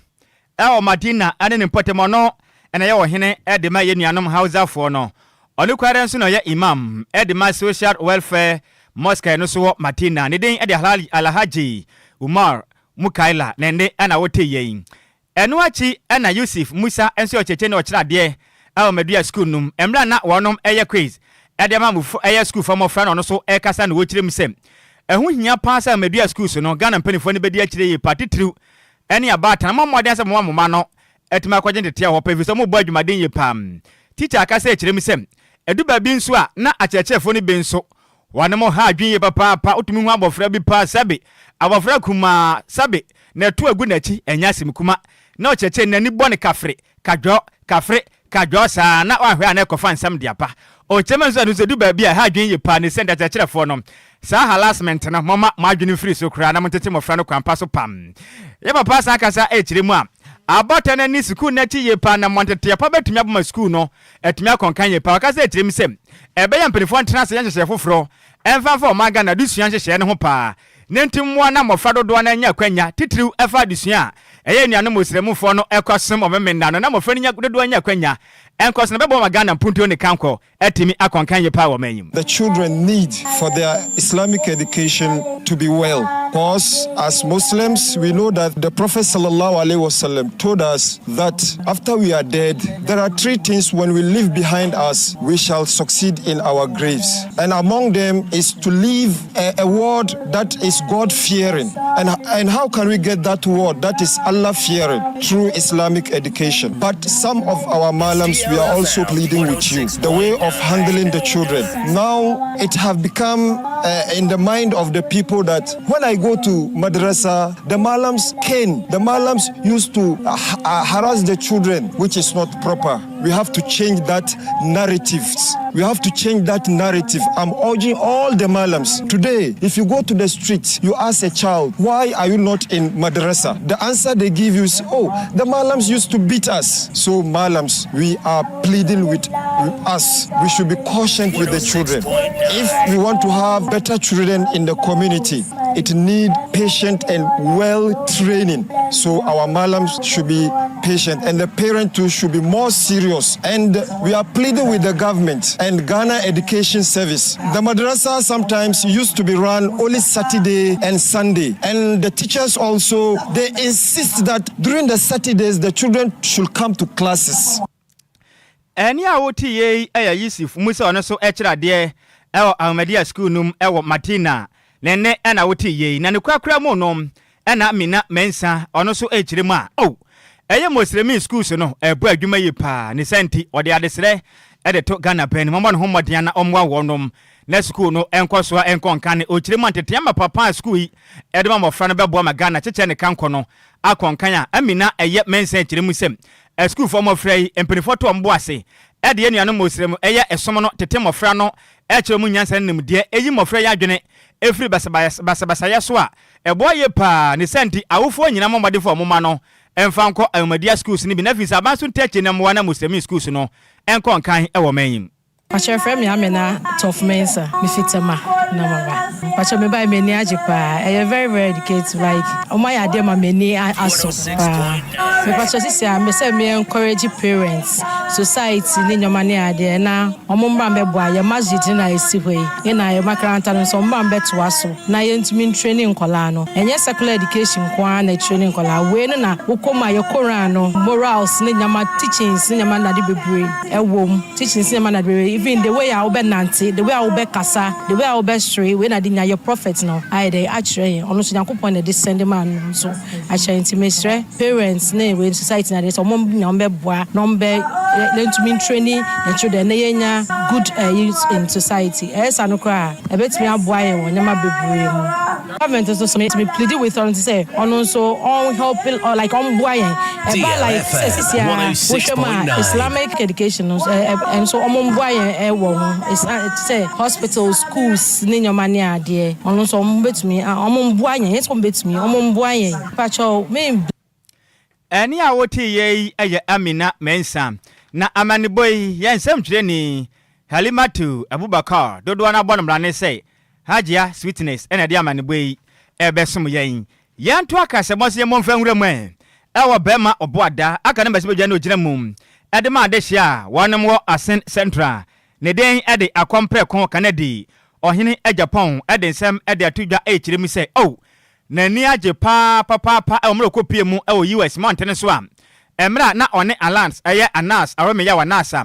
wɔ Madina ne ne mpɔtam, ɔno na ɛyɛ ɔhene de ma yɛn nuanom Hausafoɔ no. Ɔno koraa nso na ɔyɛ Imam de ma Social Welfare Mosque no so wɔ Madina. Ne din de Alhaji Umar Mukaila, ne nne na wote yei. Ɛno akyi na Yusuf Musa nso yɛ ɔkyerɛkyerɛni a ɔkyerɛ adeɛ wɔ Madua sukuu no mu. Mmerɛ a na wɔnom yɛ quiz de ama ɛyɛ sukuufoɔ mmɔfra na ɔno nso rekasa na ɔkyerɛ mu sɛ ɛho hia paa sɛ Madua schools no Ghana mpaninfoɔ no bɛdi akyire yie paa titiriw. ne abaatan, mommɔ mmɔden sɛ mobɛma mo mma no atumi akɔgye ntetee a wɔpɛ efisɛ wɔbɔ adwumaden yie paa. Tikya kasa kyerɛ mu sɛ, ɛdu baabi nso a na akyerɛkyerɛfoɔ no bi nso wɔne ha adwene yie papaapa. Wotumi hu abɔfra bi paa sɛbe abɔfra kumaa sɛbe na ɛto agu n'akyi ɛnyɛ asɛm kuma na ɔkyerɛkyerɛni n'ani bɔ no kafre kadwɔ kafre kadwɔ saa na wanhwɛ a na ɛkɔfa nsɛm de aba. Ɔkyerɛ mu nso ɛno nso ɛdu baabi a ɛha adwene yie paa ne sɛ nti akyerɛkyerɛfoɔ no saa harassment no momma mo adwene mfiri so koraa na montete mmɔfra no kwan pa so pam. Yɛ papa san kasa kyerɛ mu a abɔtan no ani sukuu no akyi yie paa na mmɔnteteɛ pa bɛtumi abɔ ma sukuu no atumi akɔ nkan yie paa. Ɔkasa kyerɛ mu sɛ ɛbɛyɛ a mpanimfoɔ ntena ase nyɛ nhyehyɛeɛ foforɔ mfa mfa ɔman Ghana adesua nhyehyɛeɛ no ho paa ne nti mmoa na mmɔfra dodoɔ no anya akwanya titiriw ɛfa adesua a ɛyɛ anuanom Osiramufoɔ no kɔ som wɔ Memeneda no na mmɔfra no nya dodoɔ anya akwanya nkɔ so na ɛbɛboa ma Ghana mpuntuo ne kankɔ atumi akɔ nkan yie paa wɔ ɔman yi mu. The children need for their Islamic education to be well cause as Muslims we know that the Prophet sallallahu alaihi wasallam told us that after we are dead there are three things when we leave behind us we shall succeed in our graves and among them is to leave a, a word that is God fearing and, and how can we get that word that is Allah fearing through Islamic education but some of our malams we are also pleading with you the way of handling the children now it have become uh, in the mind of the people that when I go to madrasa, the malams cane, the malams used to uh, uh, harass the children, which is not proper. We have to change that narratives. We have to change that narrative. I'm urging all the malams today. If you go to the street, you ask a child, why are you not in madrasa? The answer they give you is, oh, the malams used to beat us. So malams, we are pleading with us. We should be cautious with the children. If we want to have better children in the community, it need patient and well training. So our malams should be patient and the parent too should be more serious. And we are pleading with the government and Ghana Education Service. The madrasa sometimes used to be run only Saturday and Sunday. And the teachers also, they insist that during the Saturdays, the children should come to classes. Ɛnne a wote yei yɛ Yusuf Musa ɔno nso kyerɛ adeɛ wɔ Ahmadiyya Sukuu no mu wɔ Madina. Ne nne na wote yei. Na ne korakora mu no na Amina Mensah ɔno nso rekyerɛ mu a, oh, ɛyɛ Moslemi schools no ɛbɔ adwuma yie paa. Ne saa nti ɔde adesrɛ de to Ghana panin mu ɔmmɔ ne ho mmɔden na ɔmmoa wɔnom na sukuu no nkɔ so a ɛnkɔ nkane. Ɔkyerɛ mu a nteteɛ mapa paa a sukuu yi de ma mmɔfra no bɛboa ma Ghana kyekyɛ ne kankɔ no akɔ nkan a Amina ɛyɛ Mensah kyerɛ mu sɛ Asukuufoɔ mmɔfra yi, mpanimfoɔ to wɔn bo ase de yɛn nuanom Muslim yɛ ɛsom no tete mmɔfra no kyerɛ wɔn nyansa ne nimdeɛ, ɛyi mmɔfra yi adwene firi basabasayɛ so a ɛboa yie paa. Ne saa nti, awofoɔ nyinaa mmɔ mmɔden fa wɔn mma no mfa nkɔ Ahmadiyya schools no bi na afei sɛ aban so ntakyire no mmoa na Muslimi schools no nkɔ nkan wɔ ɔman yi mu. Mpakyɛ yɛfrɛ me Amina Toff Mensah me fi Tema na maba. Mpakyɛ me bae m'ani agye paa ɛyɛ very very educative like ɔmo ayɛ adeɛ ma m'ani asɔ paa. Mepakyɛ sisi a me sɛ me encourage parents, society ne nneɛma ne adeɛ na ɔmo mmra mbɛboa yɛ masjid no a esi hɔ yi ne na yɛ makaranta no nso ɔmo mmra mbɛtoa so na yɛntumi ntraini nkɔlaa no. Ɛnyɛ secular education nko ara na ɛtraini nkɔlaa wei no na wokɔ mu a yɛ Koran no morals ne nneɛma teachings ne nneɛma nade bebree ɛwɔ mu. Teaching sɛ ma na bebree even the way a wobɛ nante, the way a wobɛ kasa, the way a wobɛ sere wei na de nya yɛ prophet no ayɛ dɛn akyerɛ yɛn ɔno nso Nyankopɔn na ɛde send maa no nso akyerɛ nti mesrɛ parents ne wei society na de sɛ ɔmo nya ɔmo bɛ boa na ɔmo bɛ yɛntumi ntraining yɛn children na yɛnya good uh, in society ɛyɛ sa no koraa ɛbɛtumi aboa yɛn wɔ nneɛma bebree mu. Government nso so me plead with ɔno sɛ ɔno nso ɔn help like ɔmboa yɛn ɛba like sɛ sisi a wohwɛ mu a Islamic education no nso ɔmo mboa yɛn ɛwɔ ho sɛ hospital schools ne nneɛma ne adeɛ ɔno nso ɔmo betumi ɔmo mboa yɛn yɛn sɛ ɔmo betumi ɔmo mboa yɛn pakyɛw me. Ɛnne a woteeɛ yi yɛ Amina Mensah. Na amanebɔ yi, yɛn nsɛmtwerɛni Halimatu Abubakar dodoɔ no abɔ no mmrane sɛ Hajia Sweetness na ɛde amanebɔ yi rebɛsom yɛn. Yɛnto akasɛmɔ sɛ yɛmmɔ mfa nwura mu ɛ wɔ bɛrima Ɔboada aka ne mmarahyɛbadwa no ɔgyina mu de ma adehyeɛ a wɔnom wɔ Asin Central. Ne din de Akɔmprɛko Kanadi Ɔhene Agyapong de nsɛm de ato dwa rekyerɛ mu sɛ oh N'ani agye paa papaapa wɔ mmerɛ ɔkɔpuee mu wɔ US mmɔntene so a mmerɛ a na ɔne Alans ɛyɛ Anas Aremeyaw Anas a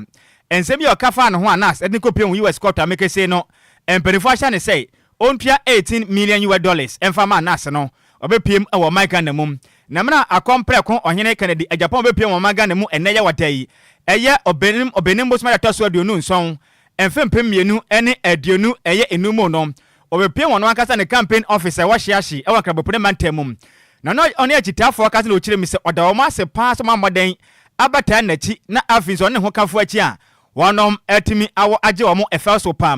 nsɛm bi a ɔka faa ne ho Anas de no kɔpuee mu US kɔɔto amekesee no mpaninfoɔ ahyɛ no sɛ ɔntua 18 million US dollars mfa ma Anas no ɔbɛpue mu wɔ ɔman Ghana mu. Na mmerɛ a Akɔm Prɛko Ɔhene Kennedy Agyapong bɛpue wɔn ɔman Ghana mu ɛnnɛ Yawada yi, ɛyɛ Ɔbɛnem Ɔbɛnem bosome a ɛtɔ so 27, mfe 2025 mu no, ɔbɛpue wɔn ankasa ne campaign office a ɛwɔ Shiashi wɔ Nkrabopene mantam mu. Na na ɔne akyitaafoɔ kasa na ɔkyerɛ mu sɛ ɔda wɔn ase paa sɛ wɔn mmɔden abataa n'akyi na afei nso ɔne ne hokafo akyi a wɔnom atumi awɔ agye wɔn ɛfɛw so paa.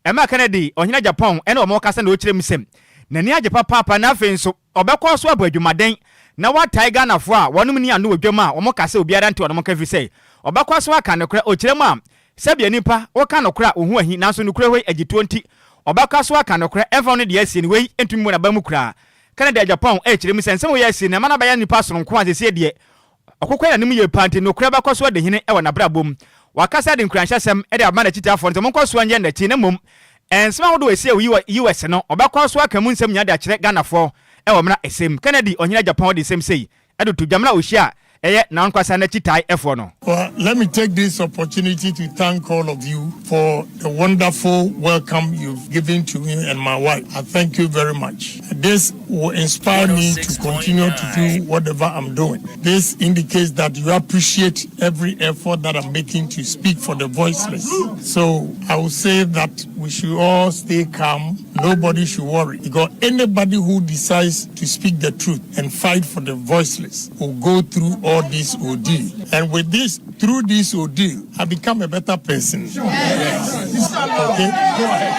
Ɛmaa Kennedy, ɔhene Agyapong ne wɔn kasa na ɔkyerɛ mu sɛ n'ani agye papaapa na afei nso ɔbɛkɔ so abɔ adwumaden na watae Ghanafoɔ a wɔnom nni ano wɔ dwam a wɔn ka sɛ obiara nte wɔnom nka ɛfiri sɛ ɔbɛkɔ so aka nokorɛ. Ɔkyerɛ mu a Sɛbea nipa, woka nokorɛ a, wo ho ahi, nanso nokorɛ hɔ yi agyetoɔ nti, ɔbɛka so aka nokorɛ, ɛmfa ho ne deɛ asie no, wei ntumi mmu n'aba mu koraa. Canada Japan rekyerɛ mu sɛ nsɛm a wei asie no, ɛma no abɛyɛ nipa sononko a seesei deɛ ɔkokɔ n'anim yie paa nti, nokorɛ bɛkɔ so adi hene wɔ n'abrabɔ mu. Wakasa de nkuranhyɛsɛm de ama n'akyitaafoɔ no sɛ wɔnkɔ so nyɛ n'akyi na mmom nsɛm ahodoɔ a ɛsi wɔ US no, ɔbɛkɔ so aka mu nsɛm nyinaa de akyerɛ Ghanafoɔ wɔ mmara ɛsɛ mu. Kennedy Ɔhene Agyapong de nsɛm sei de to dwa mmerɛ a ɔhyia ɛyɛ n'ankasa n'akyitaefoɔ no. Well, let me take this opportunity to thank all of you for the wonderful welcome you've given to me and my wife. I thank you very much. This will inspire me to continue to do whatever I'm doing. This indicates that you appreciate every effort that I'm making to speak for the voiceless. So I will say that we should all stay calm. Nobody should worry because anybody who decides to speak the truth and fight for the voiceless will go through all this ordeal. And with this, through this ordeal, I become a better person. Yes. Okay? Go ahead.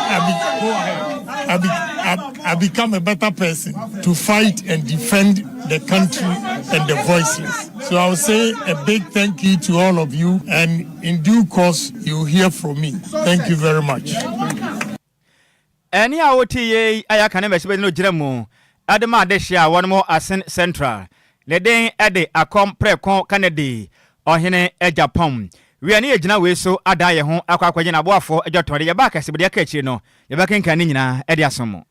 I, be, go ahead. I, be, I, I become a better person to fight and defend the country and the voiceless. So I'll say a big thank you to all of you, and in due course, you'll hear from me. Thank you very much. Ɛnne a wote yei a yɛaka ne mmɛhyɛbadwa no gyina mu de ma adehye a wɔnom wɔ Asin Central. Ne din de Akɔm Prɛko Kennedy Ɔhene Agyapong. Wia ne yɛgyina wei so adan yɛn ho akɔ akɔgye n'aboafoɔ adwatɔde. Yɛba akɛsebɔdeɛ aka akyire no, yɛbɛkenkan ne nyinaa de asom mo.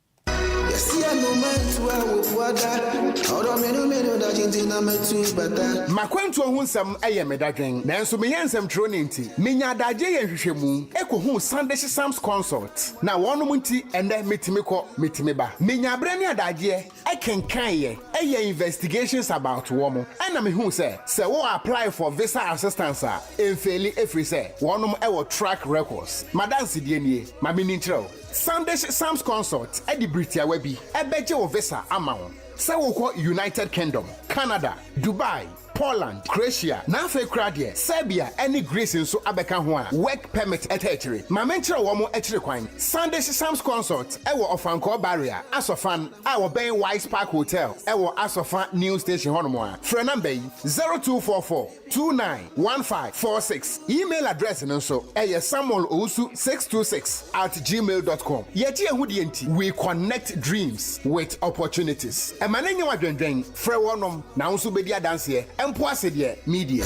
M'akwantuo ho nsɛm yɛ me dadwen, nanso meyɛ nsɛmtwerɛni nti, menya adagyeɛ yɛ nhwehwɛmu kɔhuu Sandish Sams Consult, na wɔnom nti ɛnnɛ metumi kɔ, metumi ba. Menya berɛ ne adagyeɛ kenkaneeɛ, yɛɛ investigations about wɔn, ɛna mehuu sɛ, sɛ wo apply for visa assistance a, ɛmfeeli ɛfiri sɛ wɔnom wɔ track records. M'adansedie nie, ma menni nkyerɛ wo. Sandish Sams Consult de bere tiawa bi bɛgye wo visa ama wo sɛ wokɔ United Kingdom, Canada, Dubai, Poland, Croatia, na afei koraa deɛ Serbia ne Greece nso abɛka ho a work permit taa akyire. Ma menkyerɛ wɔn akyiri kwan. Sandish Sams Consult wɔ Ɔfankɔɔ Barrier, Asɔfan, a wɔbɛn Wise Park Hotel wɔ Asɔfa New Station hɔnom a. Frɛ namba yi, 0244 291546. Email address no nso ɛyɛ samuelowusu626@gmail.com. Yɛgye yɛn ho die nti, we connect dreams with opportunities. Ɛma no nyɛ wo adwendwen, frɛ wɔnom na wo nso wobɛdi adanseɛ, mpo ase deɛ media.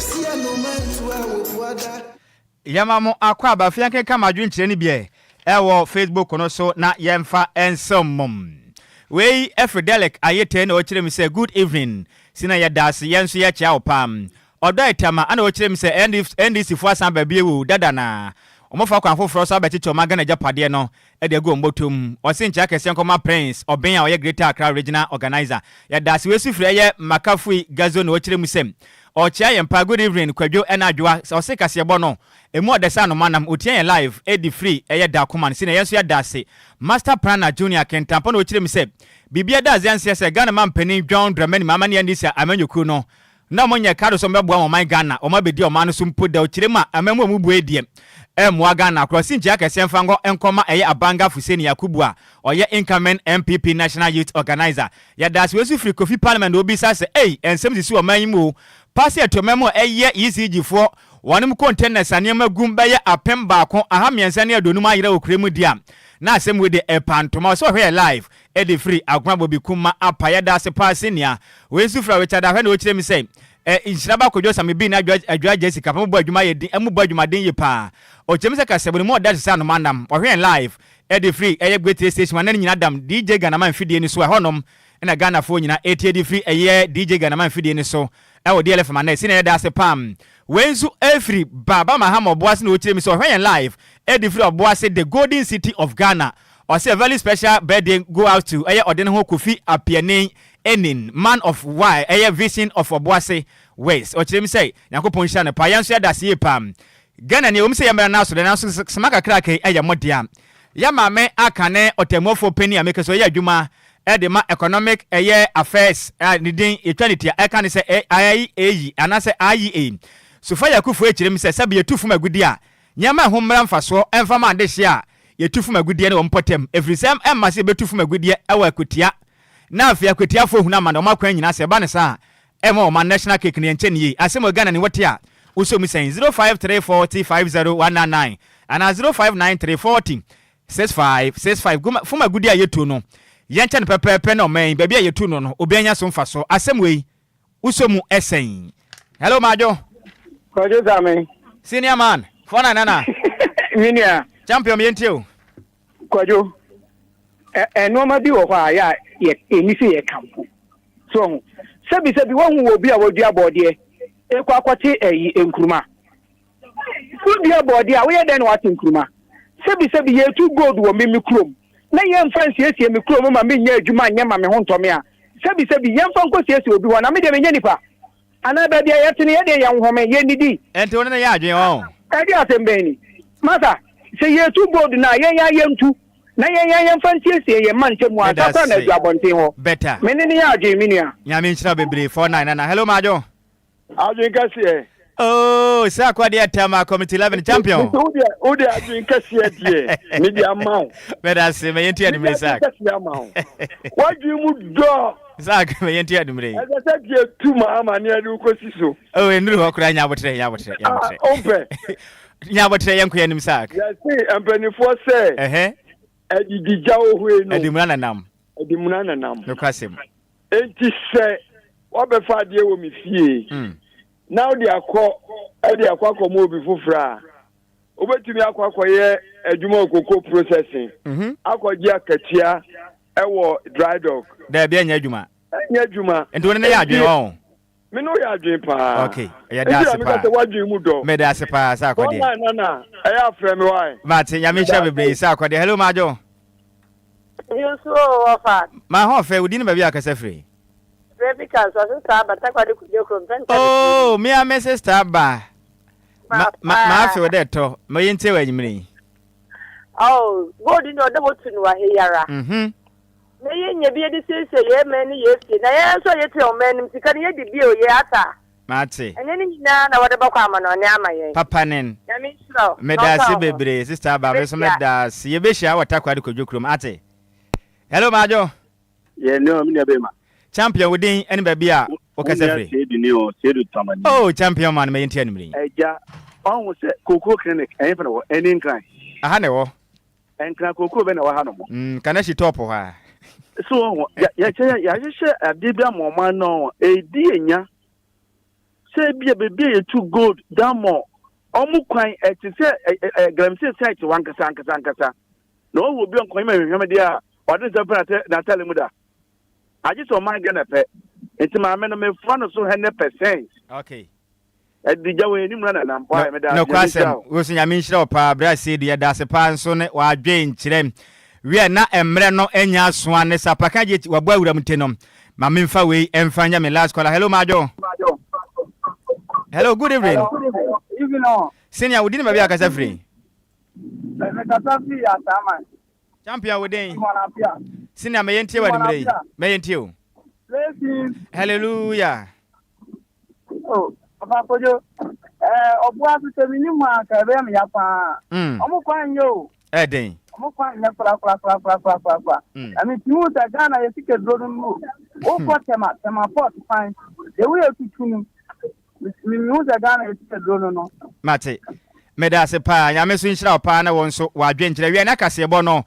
Yɛma mo akwaaba afei yɛnkenka mo adwenkyerɛ no bi ɛ ɛwɔ Facebook no so na yɛmfa nsɛm mo. Wei ɛfiri Derek Ayetey na ɔkyerɛ mu sɛ good evening Sina yɛdaase yɛn nso yɛkyea wo paa. Ɔdɔ Etama ɛna ɔkyerɛ mu sɛ NDC foɔ asan aba bio o dada na wɔfa kwan foforɔ so abɛkyekyɛ ɔman Ghana agyapadeɛ no de agu wɔn bɔtɔ mu. Ɔse nkyea kɛseɛ nkɔma Prince Obeng a ɔyɛ Greater Accra Regional Organiser. Yɛdaase wei nso firi ɛyɛ Makafui Gazo na ɔkyerɛ mu sɛ ɔkyea yɛn paa good evening Kwadwo ɛna Adwoa ɔse kaseɛbɔ no ɛmu ɔdɛ sɛ anoma nam ɔtia yɛn live ɛdi firi ɛyɛ Dakoman si na yɛn nso yɛdaase Master Planner Junior Kintampo na ɔkyerɛ mu sɛ Biribi da adze annsɛ sɛ Ghana manpanin John Dramani Mahama ne NDC amanyɔkuo no na wɔn nyɛ krado sɛ wɔn bɛboa wɔn man Ghana wɔn abɛdi ɔman no so mpo da ɔkyerɛ mu a amammuo a wɔn bue deɛ ɛmmoa Ghana korɔ sinkyia akɛseɛ mfa nkɔ nkɔma ɛyɛ Abanga Fuseni Yakubu a ɔyɛ incoming NPP National Youth Organiser. Yɛdaase wei nso firi Kofi Parliament na ɔbisa sɛ ei nsɛm sisi ɔman yi mu o paa sɛ atuaman mu a ɛyɛ ECG foɔ wɔnom containers a nneɛma gum bɛyɛ 1350 ayera wɔ kura mu deɛ a na asɛm wei deɛ ɛpa ntoma ɔsɛ ɔhwɛ yɛ live de firi Agona Bobi Kuma apa. Yɛda ase paa senior. Wei nso firi Richard Ahwɛ na ɔkyerɛ mu sɛ, eh, Nhyira ba Kojo Same Bi ne Adwoa Adwoa Jessica pa mobɔ adwuma yɛ din, mobɔ adwumaden yie paa. Ɔkyerɛ mu sɛ kasɛbu no mu ɔda te sɛ anoma nam. Ɔhwɛ yɛn live de firi ɛyɛ Great Station anan nyina dam DJ Ghanaman mfidie no so. Ɛhɔnom na Ghanafoɔ nyina ɛtie de firi ɛyɛ DJ Ghanaman mfidie no so ɛwɔ DLFM anan. Senior yɛda ase paa. Wei nso firi Baba Mahama Ɔboase na ɔkyerɛ mu sɛ ɔhwɛ yɛn live de firi Ɔboase the Golden City of Ghana. Ɔse a very special birthday go out to ɛyɛ ɔde ne ho Kofi Apianin. Enin, man of why ɛyɛ vision of Ɔboase West. Ɔkyerɛ mu sɛ Nyankopɔn nhyira no paa. Yɛn nso yɛda ase yie paa. Ghana ni, ɛwom sɛ yɛmmra no aso de, nanso sema kakraka yi ɛyɛ mo dea. Yɛn maame aka ne ɔtɛmmuafoɔ panin a meka sɛ ɔyɛ adwuma de ma Economic ɛyɛ Affairs a ne din yɛtwa ne tia ɛka ne sɛ IAE anaasɛ IEA. Sofia Akuffo kyerɛ mu sɛ sɛbe yɛtu fam agudeɛ a, nneɛma a ɛho mmra mfasoɔ mfa ma adehyeɛ a yɛtu fam agudeɛ ne wɔn mpɔtam ɛfiri sɛ ɛmma sɛ yɛbɛtu fam agudeɛ wɔ akutia na afei akwatiafoɔ hunu amane wɔn akwan nyinaa sɛ ɛba no saa a ɛmma wɔn national cake no yɛnkyɛ no yie asɛm wɔ Ghana ni wɔte a wosɔ mu sɛn 0534 501 99 anaa 0593 40 6565 goma fam agudeɛ a yɛtuo no yɛnkyɛ no pɛpɛɛpɛ na ɔman yi baabi a yɛtu no no obi anya so mfasoɔ asɛm wei wosɔ mu sɛn hello Madwo Kwadwo Same. Senior man, 49 nana. Me nua. Champion yɛntie o. Kwadwo, ɛ nneɛma bi wɔ hɔ a yɛ a yɛ ɛni sɛ yɛka mpo. So ho. Sɛbi sɛbi woahu wɔ obi a wadua bɔɔdeɛ ekɔ akɔte ɛyi nkuruma. Wodua bɔɔdeɛ a woyɛ dɛn na wate nkuruma? Sɛbi sɛbi yɛtu gold wɔ me me kurom na yɛmfa nsiesie me kurom ma menyɛ adwuma nyɛ ma me ho ntɔ me a sɛbi sɛbi yɛmfa nkɔsiesie obi hɔ na me deɛ menyɛ nipa. Anaa baabi a yɛte no, yɛn deɛ yɛnhome, yɛnnidi. Ɛnti wo ne no yɛ adwene ɔn? Ɛdeɛ asɛm bɛn ni? Masa, sɛ yɛretu gold no a, yɛn ara yɛntu, na yɛn ara yɛmfa nsiesie yɛn mma ntam hɔ ansa koraa na adu abɔnten hɔ. Better. Me ne no yɛ adwene, me nua. Nyame nhyira wo bebree 49 nana. Hello Madwo. Adwene kɛseɛ. Oh, sɛ akɔ deɛ tɛm a committee 11 champion. Mese wo deɛ wo deɛ adwene kɛseɛ deɛ me de ama wo. Mɛda ase mɛyɛ nti anumere sak. Mede adwene kɛseɛ ama wo. W'adwene mu dɔ. Sak mɛyɛ nti anumere yi. Ɛsɛ sɛ deɛ tu ma ama ne ɛde wokɔsi so. Oh, nnuru hɔ koraa nya abotrɛ nya abotrɛ nya abotrɛ. Ah, ompɛ. Nya abotrɛ yɛn kɔ anim sak. Yɛse mpanimfoɔ sɛ. Ɛhɛ. Adidi gya ohoe no. Adimuna nanam. Adimuna nanam. Nokwasɛm. Enti sɛ wabɛfa adeɛ wɔ me fie mm. na wode akɔ de akɔ akɔma obi foforɔ a wobɛtumi akɔ akɔyɛ adwuma wɔ koko processing mhm. akɔgye akatua ɛwɔ dry dock. Daabi ɛnyɛ adwuma. Ɛnyɛ adwuma. Nti wɔn ne yɛ adwene wɔn. Me ne woyɛ adwene paa. Ok, yɛ da ase paa. Nti na sɛ woadwene mu dɔ. Meda ase paa sɛ akɔdeɛ. Wɔn na na ɛyɛ afrɛ me wae. Mate, nyame nhyira bebree sɛ akɔdeɛ. Hello Madwo. Nso o wɔfa. Ma ho ɔfɛ, wo din ne baabi a akasa firi. Rebecca nso sister aba Takoradi Kudjo kurom pɛntɛn. Oh, me a me sister aba. Ma ma ma afe wo dɛ tɔ. Ma yɛntie wɔ anwummere yi. Oh, gold ni ɔdɛ wotu no wɔ ha yi ara. Mhm. Na yɛnya bi yɛde siesie yɛn man ne yɛn fie. Na yɛn nso a yɛtua ɔman no mu sika no, yɛdi bi o, yɛ ata. Mate. Ɛnyɛ ne nyinaa na wɔde bɛkɔ amanɔne ama yɛn. Papa nen. Nyame nhyira wo. Meda ase bebree sister Aba, me nso meda ase. Yɛbɛhyia wɔ Takoradi Kwadwo kurom, ate. Hello Madwo. Yɛ ne o, me nua bɛrima. Champion, wo din ne baabi a wokasa firi? Wo nua Seidu ni o, Seidu Tamani. Oh, champion man, mɛyɛ nti anumere yi. Agya, ɔho sɛ Kookoo Clinic, ɛhefa na ɛwɔ? Ɛne Nkran. Aha na ɛwɔ. Nkran kookoo bɛ na ɛwɔ ha nom. Mm, Kaneshie top hɔ a. So wɔn ho, yɛ yɛ yɛahyehyɛ adeɛ bi ama ɔman no, ɛredi enya. Sɛ ebi a beebi a yɛtu gold, diamond, wɔn kwan ɛte sɛ ɛ ɛ galamsey site wɔ ankasa ankasa ankasa. Na wɔn wɔ obi a nkɔnyɛ hwehwɛm deɛ a ɔde nsa pɛ n'atare mu da. Agye sɛ ɔman Ghana pɛ. Nti maame no mefoa no so 100%. Okay. Ɛde gya wɔ anim na nanam. Why meda ase. Nokwasɛm, wo nso Nyame nhyira wo paa bra Seidu yɛda ase paa nso ne w'adwen kyerɛ. Wiɛ na mmerɛ no anya aso a ne sapaka gye wabɔ awuram nti no ma memfa wei mfa nyɛ me last caller. Hello Madwo. Hello good evening. Senior wo din ne baabi a kasa firi? Mekasa firi Asaman. Champion wo din? Senior mɛyɛ ntie wɔ anwummerɛ yi. Mɛyɛ ntie o. Hallelujah. Oh, Papa Kojo, eh, ɔboa so sɛ menim a anka ɛbɛyɛ me ya paa. Mm. Ɔmo kwan nyɛ o. Ɛden. Ɔmo kwan nyɛ kora kora kora kora kora kora kora. Mm. Na me ti hu sɛ Ghana yɛ sika duro no nuro. Wokɔ Tema, Tema port kwan. Ewu yɛ tutu no. Me me hu sɛ Ghana yɛ sika duro no no. Mate. Meda ase paa. Nyame nso nhyira wo paa na wo nso w'adwenkyerɛ. Wiɛ na kaseɛbɔ no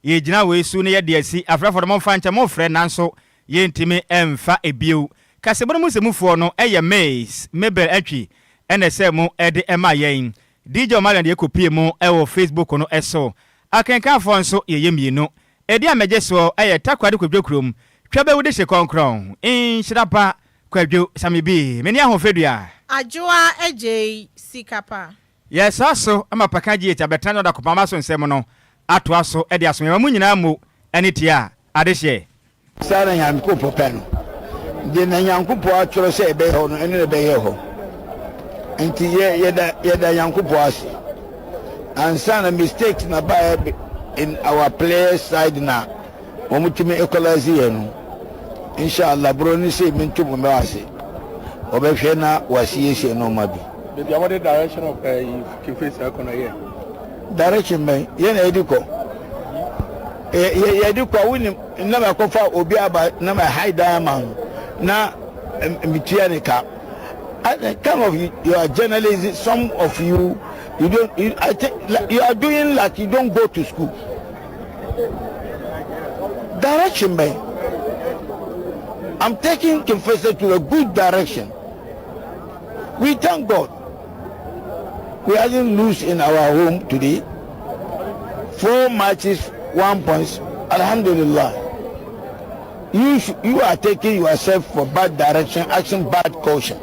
yɛgyina wei so na yɛde asi. Afrɛfoɔ no momfa nkyɛ mofrɛ nanso Yɛntumi mfa bio. Kaseɛbɔ no mu nsɛmufoɔ no yɛ Miss Mabel Antwi na ɛsɛɛ mu de ma yɛn. DJ Omarion deɛ kɔpue mu wɔ Facebook no so. Akenkanfoɔ nso yɛyɛ mmienu. Edin a megye soɔ yɛ Takoradi Kwadwo Kurom, Twabawudi Hyekɔnkrɔn, Nhyira Ba Kwadwo Sami Bi. Mene Ahofadua. Adwoa Adjei Sikapa. Yɛresaa so ma Pakan GH abɛtena ne ɔdakopama so nsɛm no atoa so de asom yɛn. Ma mo nyinaa mmu ani tia adehyeɛ. Saa na Nyankopɔn pɛ no. Deɛ na Nyankopɔn atwerɛ sɛ ɛbɛyɛ hɔ no, ɛno na ɛbɛyɛ hɔ. Nti yɛ yɛda yɛda Nyankopɔn ase. Ansa na mistakes na baeɛ in our players side na wɔn tumi equalize yɛ no. Inshallah bro no sei mento mo mɛ ase. Wɔbɛhwɛ na wɔasiesie nneɛma bi. Baabi a wɔde direction of ɛyi eh, Kefesi akɔ no yɛ. Direction bɛn yɛn na yɛde kɔ. Yɛ yɛde kɔ a wonim na mɛkɔfa obi aba na mɛ hide dan ama no na metua ne ka. I kind of you are journalism some of you you don't you, I think like, you are doing like you don't go to school. Direction bɛn. I'm taking Kinfesa to a good direction. We thank God. We hasn't lose in our home today. Four matches, 1 point. Alhamdulillah. You are taking yourself for bad direction, asking bad caution.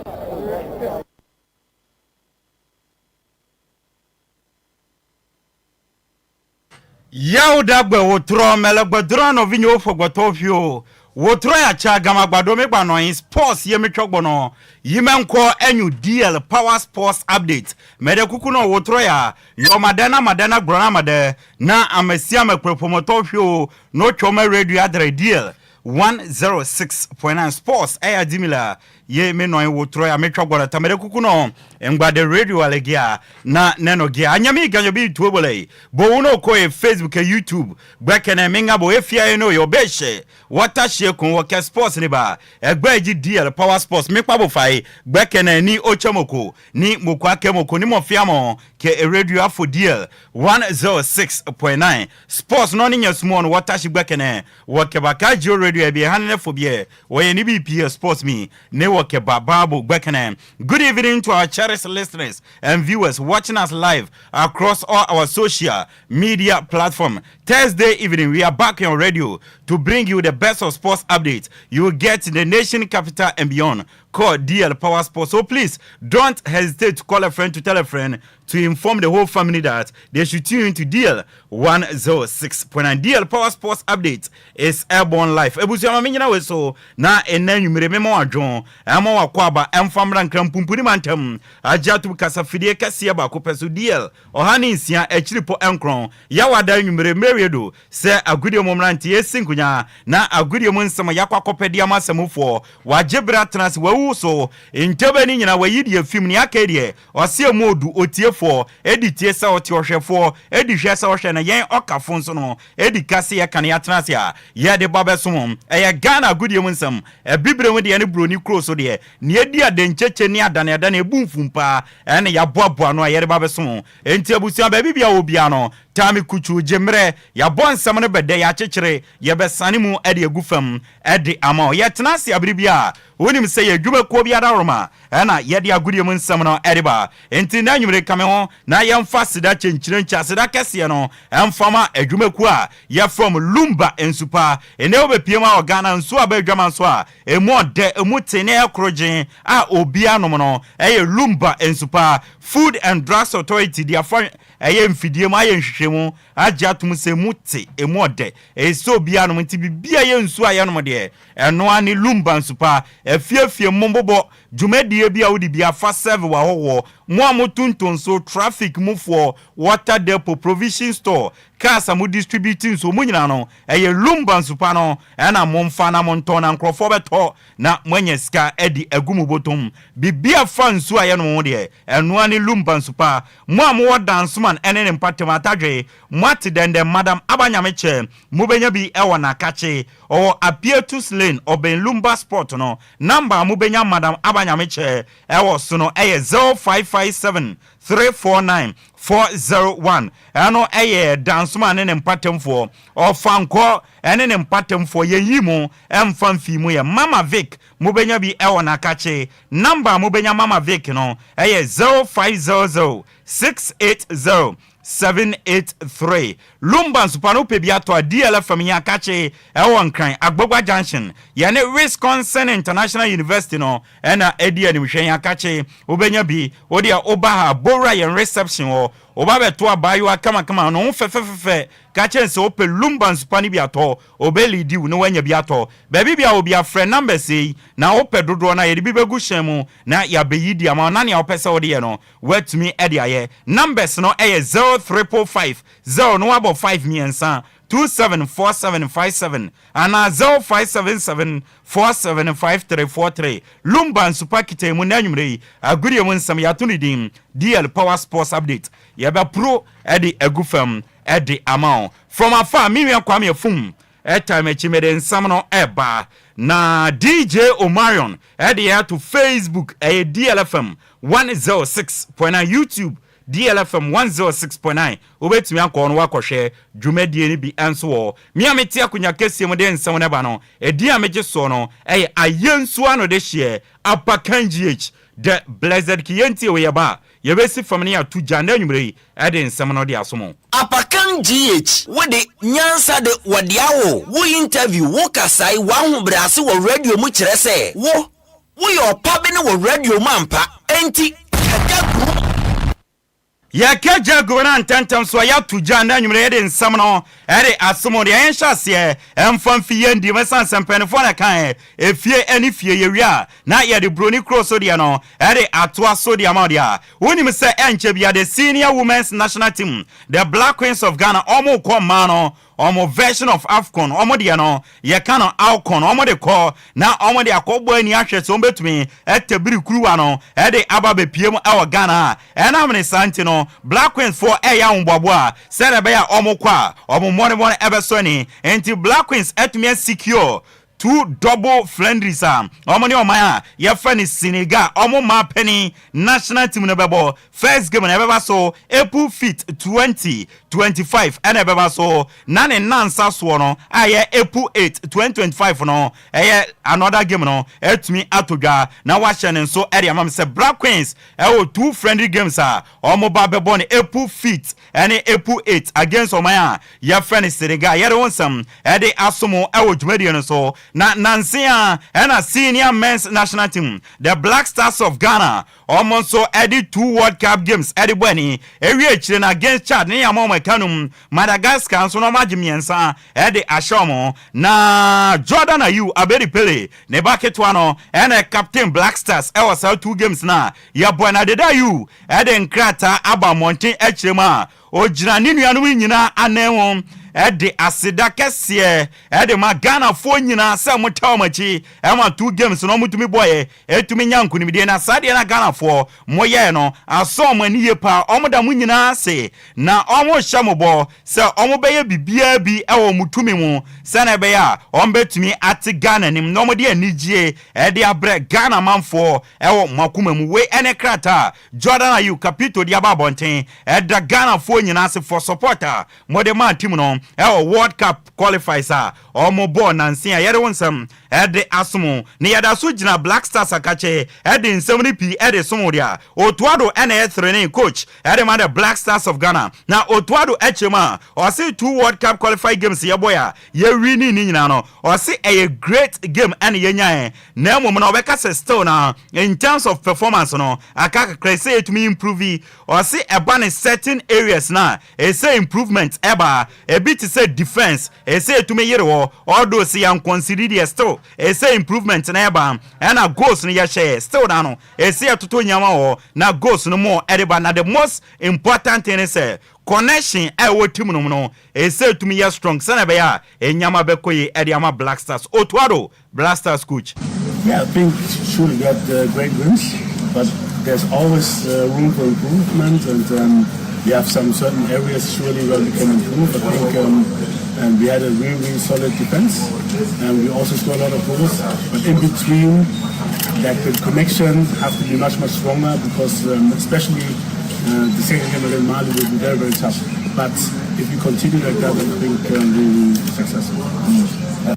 Yawo da gbe wotrɔ mele gbedrɔ nɔvinyewo ƒe gbetɔwo ƒio wotrɔ ya tsa gamagbado mi gba nɔ anyi sports ye mi tsɔ gbɔnɔ yi me ŋkɔ enyu DL Power Sports Update mɛ ɖe kuku nɔ wotrɔ ya yɔ ma ɖe na ma ɖe na gblɔ na ma ɖe na ame sia ame kple ƒometɔwo ƒio no tsɔ me radio adre DL 106.9 sports eya di mi le ye mi nɔ anyi wotrɔ ya mi tsɔ gbɔnɔ tame ɖe kuku nɔ ŋgba ɖe radio ale gia na nenɔ gia anyami ganyo bi tuo bole bowu no ko ye Facebook e YouTube gbɛkɛnɛ mi ŋa bo efia ye no yɔ bɛ hyɛ wɔta hyɛ kun wɔkɛ sports ne ba ɛgbɛ dzi DL Power Sports mi kpa bo fa ye gbɛkɛnɛ ni otse moko ni moko ake moko ni mɔfiamɔ ke radio afo DL 106.9 sports no ni nyɛ sumɔ no wɔta hye gbɛkɛnɛ wɔkɛ ba ka gio radio ɛbi ɛha ne fo biɛ wɔyɛ ni bi pie sports mi ne wɔkɛ ba baabo gbɛkɛnɛ. Good evening to our cherished listeners and viewers watching us live across all our social media platform. Thursday evening, we are back on radio to bring you the best of sports updates you will get in the nation capital and beyond. Call DL Power Sports. So please don't hesitate to call a friend to tell a friend to inform the whole family that they should tune into DL 106.9. DL Power Sports Update is airborne life. Ebusua ma menyina we so na ɛnɛ nwumire mema wadwon ɛma wakɔ aba ɛmfa mmra nkra mpumpuni mantam agye atom kasafidie kɛseɛ baako pɛ so DL 106.9 yɛwada nwumire mmerɛwie do sɛ agodie mu mmerante yɛsi nkonya na agodie mu nsɛm yɛakɔ akɔpɛ ama asɛmufoɔ wagye berɛ atena ase wawu so ntɛbɛ no nyina wayi deɛ fim ne aka deɛ ɔseɛ mu odu otiefoɔ ɛdi tie sɛ ɔte ɔhwɛfoɔ ɛdi hwɛ sɛ ɔhwɛ no yɛn ɔkafo nso no ɛdi ka se yɛka no yɛatena ase a yɛde ba bɛsom. Ɛyɛ Ghana agodie mu nsɛm, ɛbibire mu deɛ ne buroni kuro so deɛ ne yɛdi adenkyekye ne adaneadane ɛbu mfum paa ɛne yɛaboaboa no a yɛde ba bɛsom. Enti abusua, baabi bia wɔ bia no taame kutu gye mmerɛ yɛabɔ nsɛm no bɛdɛ yɛakyekyere yɛbɛsane mu ɛde agu fam ɛde ama wo. Yɛtena ase abere bi a wonim sɛ yɛ adwumakuo bi adaworoma ɛna yɛde agodie mu nsɛm no ɛde ba. Enti na anwummere ka me ho na yɛmfa aseda kyɛnkyerɛnkyɛ aseda kɛseɛ no ɛmfa ma adwumakuo a yɛfrɛ m Lumba Nsupa. Ɛnɛ wobɛpie mu a wɔ Ghana nsuo a bɛadwama nso a ɛmu ɔdɛ ɛmu te ne ɛkoro gyen a obia nom no ɛyɛ Lumba Nsupa. Food and Drugs Authority de afa ɛyɛ mfidie mu ayɛ nhwehwɛmu agye atom sɛ emu te emu ɔdɛ ɛyɛ sɛ obiara nom. Nti biribi a yɛ nsuo a yɛnom deɛ ɛno ne Lumba Nsupa. Afiefie mo mbobɔ dwumadie bi a wode bi afa serve wɔ ahɔhoɔ mo a motonton so traffic mufoɔ, water depot, provision store, cars a mo distribute nsuo mo nyinaa no ɛyɛ Lumba Nsupa no ɛna momfa na montɔn na nkurɔfoɔ bɛtɔ na moanya sika ɛde agu mo bɔtɔm. Biribi a fa nsuo a yɛnom ho deɛ ɛnoa ne Lumba Nsupa. Mo a mowɔ Dansoman ɛne ne mpatam atadwe moate dɛndɛn Madam Abanyame kyɛ mobɛnya bi ɛwɔ Nakakye ɔwɔ Apietus Lane ɔbɛn Lumba Sport no. Number a mobɛnya Madam Abanyame kyɛ ɛwɔ so no ɛyɛ 0557 349 401. Ɛno ɛyɛ Dansoma ne ne mpatamfoɔ Ɔfankɔ ɛne ne mpatamfoɔ yɛyi mu ɛmfa mfii mu yɛ Mama Vic mobɛnya bi ɛwɔ Nakakye. Number a mobɛnya Mama Vic no ɛyɛ 0500 680 783. Lumba Nsupa no wopɛ bi atɔ a DLFM yɛn akakye ɛwɔ Nkran Agbogba Junction yɛne Wisconsin International University no ɛna ɛdi animhwɛ. Yɛn akakye wobɛnya bi. Wodeɛ woba ha bowura yɛn reception hɔ. Woba bɛto abaayewa kamakama, ne ho fɛfɛfɛfɛ, ka kyerɛ no sɛ wopɛ Lumba nsupa no bi atɔ, ɔbɛliidi wo na woanya bi atɔ. Baabi biara wɔ biara, frɛ numbers yi na wopɛ dodoɔ no a, yɛde bi bɛgu hyɛn mu na yɛabɛyi de ama wo na nea wopɛ sɛ wode yɛ no, woatumi de ayɛ. Numbers no yɛ zero triple five zero na woabɔ five mmiɛnsa, 274757 anaa 0577 475343. Lumba Nsupa Kitɛn mu nnɛ anwummerɛ yi, agodie mu nsɛm, yɛato no din DL Power Sports Update. Yɛbɛporo de agu fam de ama wo. From afar, me nua Kwame Afum ɛtaa m'akyi, mede nsɛm no ɛreba. Na DJ Omarion ɛde yɛn ato Facebook, ɛyɛ DLFM 106.9, YouTube DLFM 106.9, wobɛtumi akɔ hɔ na woakɔhwɛ dwumadie no bi nso wɔ hɔ. Me a mete akonnwa kɛseɛ mu de nsɛm no ba no, edin a megye soɔ no yɛ Ayensu Anodehyeɛ Apakan GH, The Blessed Key. Yɛntie wei, yɛba a, yɛbɛsi fam na yɛato gya nnɛ anwummerɛ yi de nsɛm no de asom wo. Apakan GH, Wo de, nyansa de, wɔde awo wo interview, wo kasae, w'ahobrɛase wɔ radio mu kyerɛ sɛ wo. Woyɛ ɔpa bi ne wɔ radio mu ampa, enti ka gya gu mu. Yɛka gya gu mu na ntɛmntɛm so a yɛato gya na anwummere yɛde nsɛm no de asom wo. Deɛ yɛnhyɛ aseɛ mfa mfi yɛn di mu ɛsiane sɛ mpanimfoɔ na ɛkaeɛ, efie ne fie yɛwie a na yɛde buroni kuro so deɛ no de atoa so de ama wo. Deɛ wonim sɛ ɛnkyɛ biara the senior women's national team, the Black Queens of Ghana, wɔrekɔ mmaa no Wɔn version of Afcon, wɔn deɛ no, yɛka no Awcon, wɔn de kɔ na wɔn de akɔbɔ ani ahwɛ sɛ wɔn bɛtumi atabiri kuruwa no de aba abɛpue mu wɔ Ghana a. Ɛnam ne saa nti no, Black Queens foɔ reyɛ ahoboaboa sɛdeɛ ɛbɛyɛ a wɔn kɔ a, wɔn mmɔdenbɔ no bɛsɔ ani. Nti Black Queens atumi asecure two double friendlies a wɔn ne ɔman a yɛfrɛ no Senegal, wɔn mmaa panin national team no bɛbɔ. First game no ɛbɛba so April 5th, 2025 ɛna ɛbɛba so, na ne nnansa soɔ no a ɛyɛ April 8, 2025 no ɛyɛ another game no atumi atɔ dwa. Na wahyɛ ne nso ɛde ama me sɛ Black Queens ɛwɔ two friendly games a wɔn ba bɛbɔ no April 5th ɛne April 8 against ɔman a yɛfrɛ no Senegal. Yɛde wo nsɛm ɛde asom ɛwɔ dwumadie no so. Na nanse a ɛna senior men's national team, the Black Stars of Ghana, wɔn nso ɛde two World Cup games ɛde bɔ ani ewie akyire no against Chad ne yamma wɔn ɛka num. Madagascar nso na wɔn agye mmiɛnsa ɛde ahyɛ wɔn. Na Jordan Ayew Abedi Pele ne ba ketewa no ɛna captain Black Stars ɛwɔ saa two games na yɛbɔ. Na Dede Ayew ɛde nkrataa aba mmɔnten akyire mu a ogyina ne nuanom nyinaa anan mu ɛde aseda kɛseɛ ɛde ma Ghanafoɔ nyinaa sɛ wɔtaa wɔn akyi ɛma two games na wɔtumi bɔeɛ ɛtumi nya nkonimdie. Na saa deɛ na Ghanafoɔ moyɛɛ no asɔ wɔn ani yie paa. Wɔn da mo nyinaa ase na wɔn rehyɛ mo bɔ sɛ wɔn bɛyɛ biribiara bi ɛwɔ wɔn tumi mu sɛnea ɛbɛyɛ a wɔn bɛtumi ate Ghana anim na wɔde anigye ɛde abrɛ Ghana manfoɔ ɛwɔ mo akoma mu. Wei ɛne krataa a Jordan Ayew Kapito de aba abɔnten ɛda Ghanafoɔ nyinaa ase for support a mode maa team no ɛwɔ World Cup qualifies a wɔn bɔɔ nanse a yɛde wo nsɛm ɛde asom wo. Na yɛda so gyina Black Stars akakye ɛde nsɛm no pii ɛde som wo. Deɛ Otto Addo ɛna ɛyɛ training coach ɛde ma the Black Stars of Ghana. Na Otto Addo ɛkyerɛ mu a ɔse two World Cup qualified games yɛbɔe a yɛ winning ne nyinaa no, ɔse ɛyɛ great game ɛna yɛnyaɛ, na mmom no ɔbɛka sɛ still na in terms of performance no aka kakra ɛsɛ yɛtumi improve. Ɔse ɛba ne certain areas no a ɛsɛ improvement ɛba, ebi te sɛ defense ɛsɛ yɛtumi yere hɔ, although sɛ yɛn concede deɛ still ɛsɛ improvement na ɛba, ɛna goals no yɛhyɛ still na no ɛsɛ yɛtoto nneɛma wɔ na goals no mo ɛde ba. Na the most important thing ne sɛ connection a ɛwɔ team no mu no ɛsɛ ɛtumi yɛ strong sɛnea ɛbɛyɛ a nneɛma bɛkɔ yie ɛde ama Black Stars. Otto Addo, Black Stars coach. Yeah, I think surely we had great wins, but there's always room for improvement, and we have some certain areas surely where we can improve. I think and we had a really, really solid defense, and we also scored a lot of goals. But in between, like the connection have to be much, much stronger because especially the second game against Mali will be very, very tough. But if we continue like that, I think we will be successful.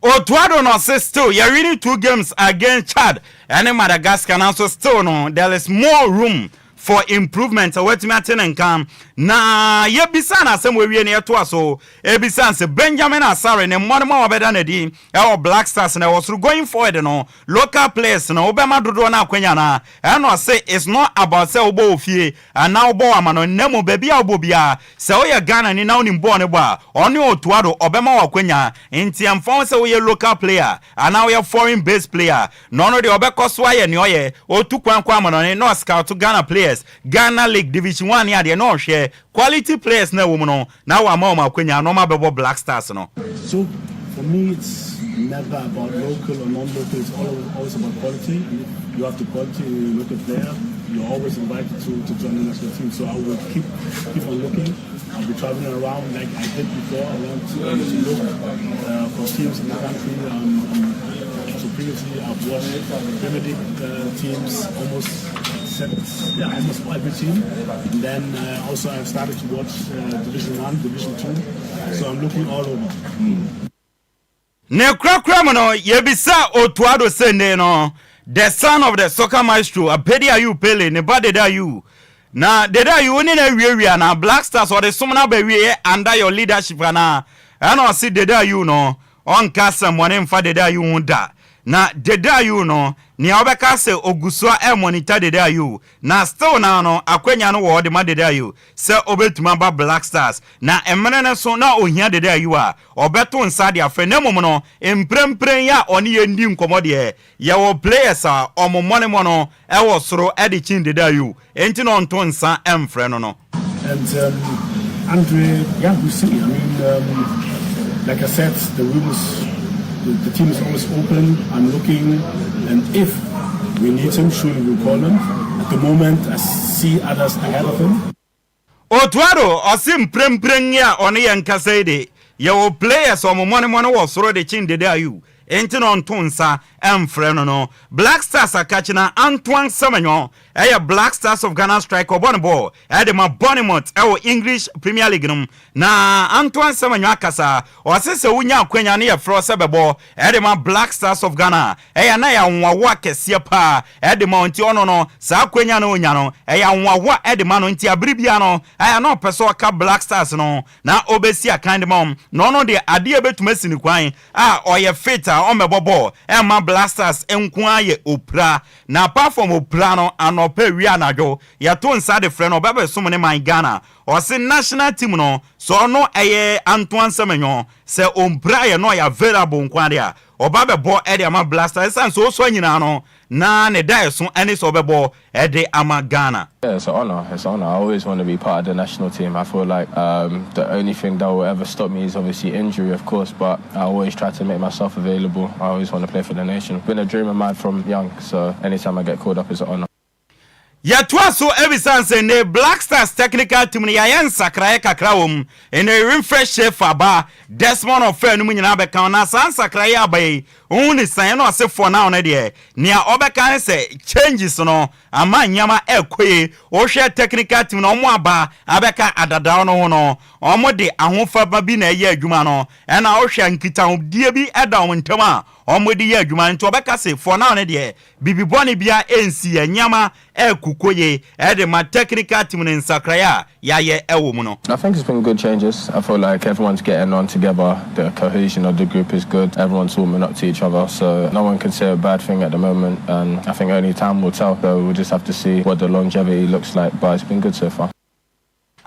Otto Addo no ɔse still yɛ winning two games against Chad ɛne Madagascar, nanso still no there is more room for improvement a watumi ate ne nka. Na yɛbisaa no asɛm wɔ wie no yɛtoa so bisaa no sɛ Benjamin Asare ne mmɔdem a wabɛda no adi wɔ Black Stars na ɛwɔ soro going forward no local players no wobɛma dodoɔ no akwanya anaa? Ɛna ɔse it's not about sɛ wobɔ wɔ fie anaa wobɔ wɔ amanɔne na mmom baabi a wobɔ biara sɛ woyɛ Ghanani na wonim bɔɔl no bɔ a ɔne Otto Addo ɔbɛma wo akwanya nti ɛmfa ho sɛ woyɛ local player anaa woyɛ foreign based player na ɔno deɛ ɔbɛkɔ so ayɛ nea ɔyɛ ɔtu kwan kɔ amanɔne na ɔscout Ghana players Ghana League Division One ne adeɛ na ɔhwɛ quality players no a ɛwɔ mu no na wama wɔn akwanya na wɔabɛbɔ Black Stars no. So for me it's never about local or non-local, it's always about quality and if you have the quality and you're a local player, you're always invited to, to join the national team. So I will keep keep on looking. I'll be traveling around like I did before around to, to look uh, for teams in the country. Um, um, so previously I've watched Premier League uh, teams almost except yeah, almost every team. And then uh, also I've started to watch uh, Division 1, Division 2. So I'm looking all over. Mm. Ne korakora mu no, yɛbisa Otto Addo sɛ nnɛ no, the son of the soccer maestro, Abedi Ayew Pele, ne ba Dede Ayew. Na Dede Ayew, wo ne no awiewie anaa? Black Stars, ɔde som no aba awieɛ under your leadership anaa? Ɛna ɔse Dede Ayew no, ɔnka asɛmmɔne mfa Dede Ayew ho da. Na Dede Ayew no, nea wobɛka sɛ ogu so a ɛremonita Dede Ayew, na still now no, akwanya no wɔ hɔ de ma Dede Ayew sɛ obetumi aba Black Stars. Na mmere no so na ohia Dede Ayew a, ɔbɛto nsa de afrɛ. Na mmom no, mprempren yi a ɔne yɛn di nkɔmmɔ deɛ, yɛwɔ players a wɔn mmɔnemmɔ no wɔ soro de kyen Dede Ayew, enti na ɔnto nsa mfrɛ no no. And um, Andre, yeah, we see. I mean, um, like I said, the room is, the, the team is always open. I'm looking, and if we need him, surely we'll call him. At the moment, I see others ahead of him. Otto Addo, ɔse mprempren yi a ɔne yɛn kasa yi de, yɛwɔ players a wɔn mmɔnemmɔne wɔ soro de kyen Dede Ayew, enti na ɔnto nsa mfrɛ no no. Black Stars akakyena Antoine Semenyo yɛ Black Stars of Ghana striker, ɔbɔ ne bɔɔl de ma Bournemouth wɔ English Premier League no mu. Na Antoine Semenyo akasa, ɔse sɛ wonya akwanya ne yɛfrɛ wo sɛ bɛbɔ de ma Black Stars of Ghana a, ɛyɛ a na ɛyɛ anwanwawa kɛseɛ paa de ma wo, nti ɔno no saa akwanya no ɔnya no ɛyɛ anwanwawa de ma no, nti abere biara no ɛyɛ a na ɔpɛ sɛ ɔka Black Stars no na ɔbɛsi akan de ma wɔn, na ɔno deɛ adeɛ a ɛbɛtumi asi no kwan a ɔyɛ fit a ɔmmɛbɔ bɔɔl mma Black Stars nko ara yɛ opira, na apart from opira no anɔpa, awia, anadwo yɛto nsa de frɛ no ɔbɛbɛsom ne man Ghana. Ɔse national team no sɛ ɔno ɛyɛ Antoine Semenyo sɛ ɔmpira yɛ na ɔyɛ available nko ara deɛ a ɔba bɛbɔ de ama Black Stars ɛsiane sɛ ɔsua nyinaa no na ne daeɛso ɛne sɛ ɔbɛbɔ de ama Ghana. Yeah, it's an honor. It's an honor. I always want to be part of the national team. I feel like um, the only thing that will ever stop me is obviously injury, of course, but I always try to make myself available. I always want to play for the nation. It's been a dream of mine from young, so anytime I get called up, it's an honor. Yɛtoa so ɛbisa sɛ nnɛ Black Stars technical team no yɛayɛ nsakraeɛ kakra wɔ mu. Nnɛ Winfred Schaefer aba, Desmond Ofei no mu nyinaa bɛka ho. Na saa nsakraeɛ aba yi, wohu ne sɛn? Ɛna ɔse for now no deɛ, nea ɔbɛka ne sɛ changes no ama nneɛma ɛrekɔ yie. Wohwɛ technical team no, wɔn aba abɛka adadaw no ho no, wɔde ahofama bi na ɛyɛ adwuma no. Ɛna wohwɛ nkitahodie bi da wɔn ntam a wɔde yɛ adwuma no. Nti ɔbɛka se for now no deɛ, Biribi bɔne biara nsi yɛn nneɛma rekokɔ yie de ma technical team no nsakraeɛ a yɛayɛ wɔ mu no. I think it's been good changes. I feel like everyone's getting on together, the cohesion of the group is good, everyone's warming up to each other, so no one can say a bad thing at the moment and I think only time will tell, so we'll just have to see what the longevity looks like, but it's been good so far.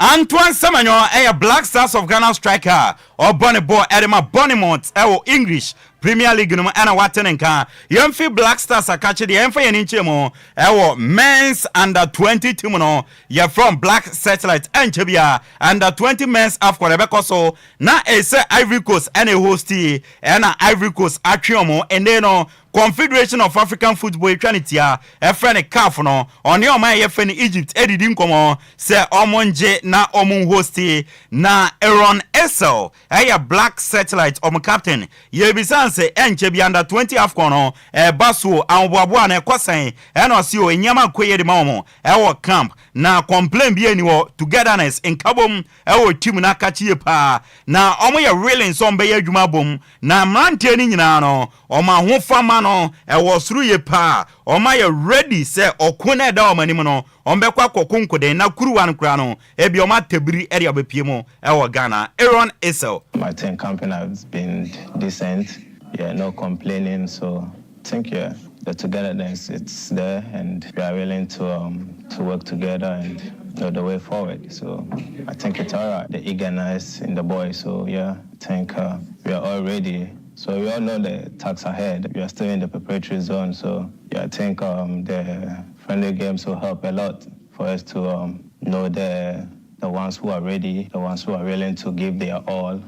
Antoine Semenyo yɛ Black Stars of Ghana striker a ɔbɔ ne bɔɔl de ma Bournemouth wɔ English Premier League no mu na wate ne nka. Yɛmfi Black Stars akakye deɛ yɛmfa yɛn ani nkyerɛ mu wɔ Men's Under 20 team no, yɛfrɛ wɔn Black Satellite. Ɛnkyɛ biara Under 20 Men's AFCON ɛbɛkɔ so na ɛsɛ Ivory Coast na ɛhosti ɛna Ivory Coast atwe wɔn. Ɛnnɛ no Confederation of African Football etwa ne tia ɛfrɛ no CAF no, ɔne ɔman a yɛfrɛ no Egypt adidi nkɔmmɔ sɛ ɔmo ngye na ɔmo nhosti. Na Aaron Essel ɛyɛ Black Satellite ɔmo captain. Yɛbisa no sɛ ɛnkyɛ bi under 20 AFCON no ɛɛba so o, ahoboaboa no ɛkɔ sɛn? Ɛna ɔse o nneɛma nkɔ yie de ma wɔn ɛwɔ camp na complain biaa nni hɔ, togetherness, nkabom ɛwɔ team no akakye yie paa na ɔmo yɛ willing sɛ ɔmo bɛyɛ adwuma abom na mmeranteɛ no nyinaa no wɔn ahofama Nneɛma no ɛwɔ soro yie paa. Wɔn ayɛ ready sɛ ɔko no a ɛda wɔn anim no, wɔn bɛkɔ akɔko nkoden na kuruwa no koraa no, ebia wɔn atabiri de abɛpue mu wɔ Ghana. Aaron Essel. My team camping has been decent, yeah, no complaining, so think yeah, the togetherness it's there and we are willing to um, to work together and know the way forward. So I think it's alright. The eagerness in the boys, so yeah, I think uh, we are all ready. So we all know the task ahead. We are still in the preparatory zone, so yeah, I think um, the friendly games will help a lot for us to um, know the the ones who are ready, the ones who are willing to give their all.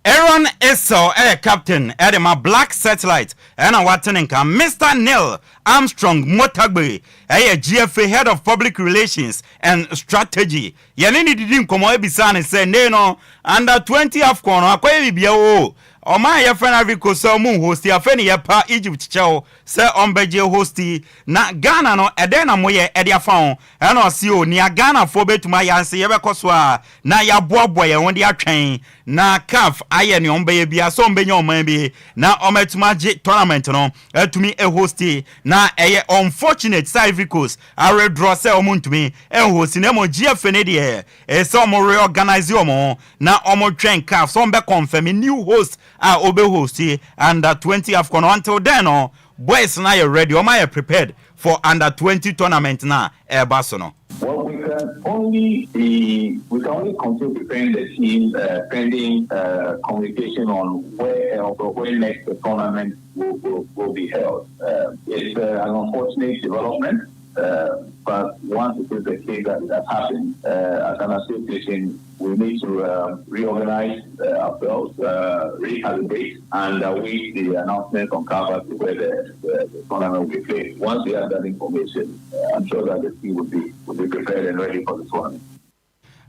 Aaron Essel yɛ captain de ma Black Satellite na wate ne nka. Mister Neil Armstrong Motagbe yɛ GFA Head of Public Relations and Strategy. Yɛne no didi nkɔmmɔ bisaa no sɛ nnei no Under 20 AFCON no akɔyɛ biribiara oo, ɔman a yɛfrɛ no Ivory Coast sɛ ɔmo nhosti, afei ne yɛpa Egypt kyɛw sɛ ɔmbɛgye hosti, na Ghana no ɛdɛn na moyɛ de afa ho? Ɛna ɔse o, nea Ghanafoɔ bɛtumi ayɛ ara ne sɛ yɛbɛkɔ so ara na yɛaboaboa yɛn ho de atwɛn na caf ayɛ nea wɔbɛyɛ biara sɛ wɔbɛnya ɔman bi na wɔatumi agye tournament no atumi ahosti. Na ɛyɛ unfortunate sɛ Ivory Coast awedraw sɛ wɔntumi nhosti na mmom GFA no deɛ ɛsɛ sɛ wɔn reorganise wɔn ho na wɔtwɛn caf sɛ wɔbɛ confirm new host a ɔbɛhosti under 20 AFCON no. Until then no, boys no ayɛ ready, wɔn ayɛ prepared for under 20 tournament no a ɛreba so no. Well, we can only be we can only continue preparing the team uh, pending uh, communication on where uh, where next the tournament will, will, will be held. Uh, it's uh, an unfortunate development, uh, but once it is the case that it has happened, uh, as an association, we need to um, reorganize uh, ourselves, uh, recalibrate, and await the announcement from CAF as to where the, the, the tournament will be played. Once we have that information, uh, I'm sure that the team will be, will be prepared and ready for the tournament.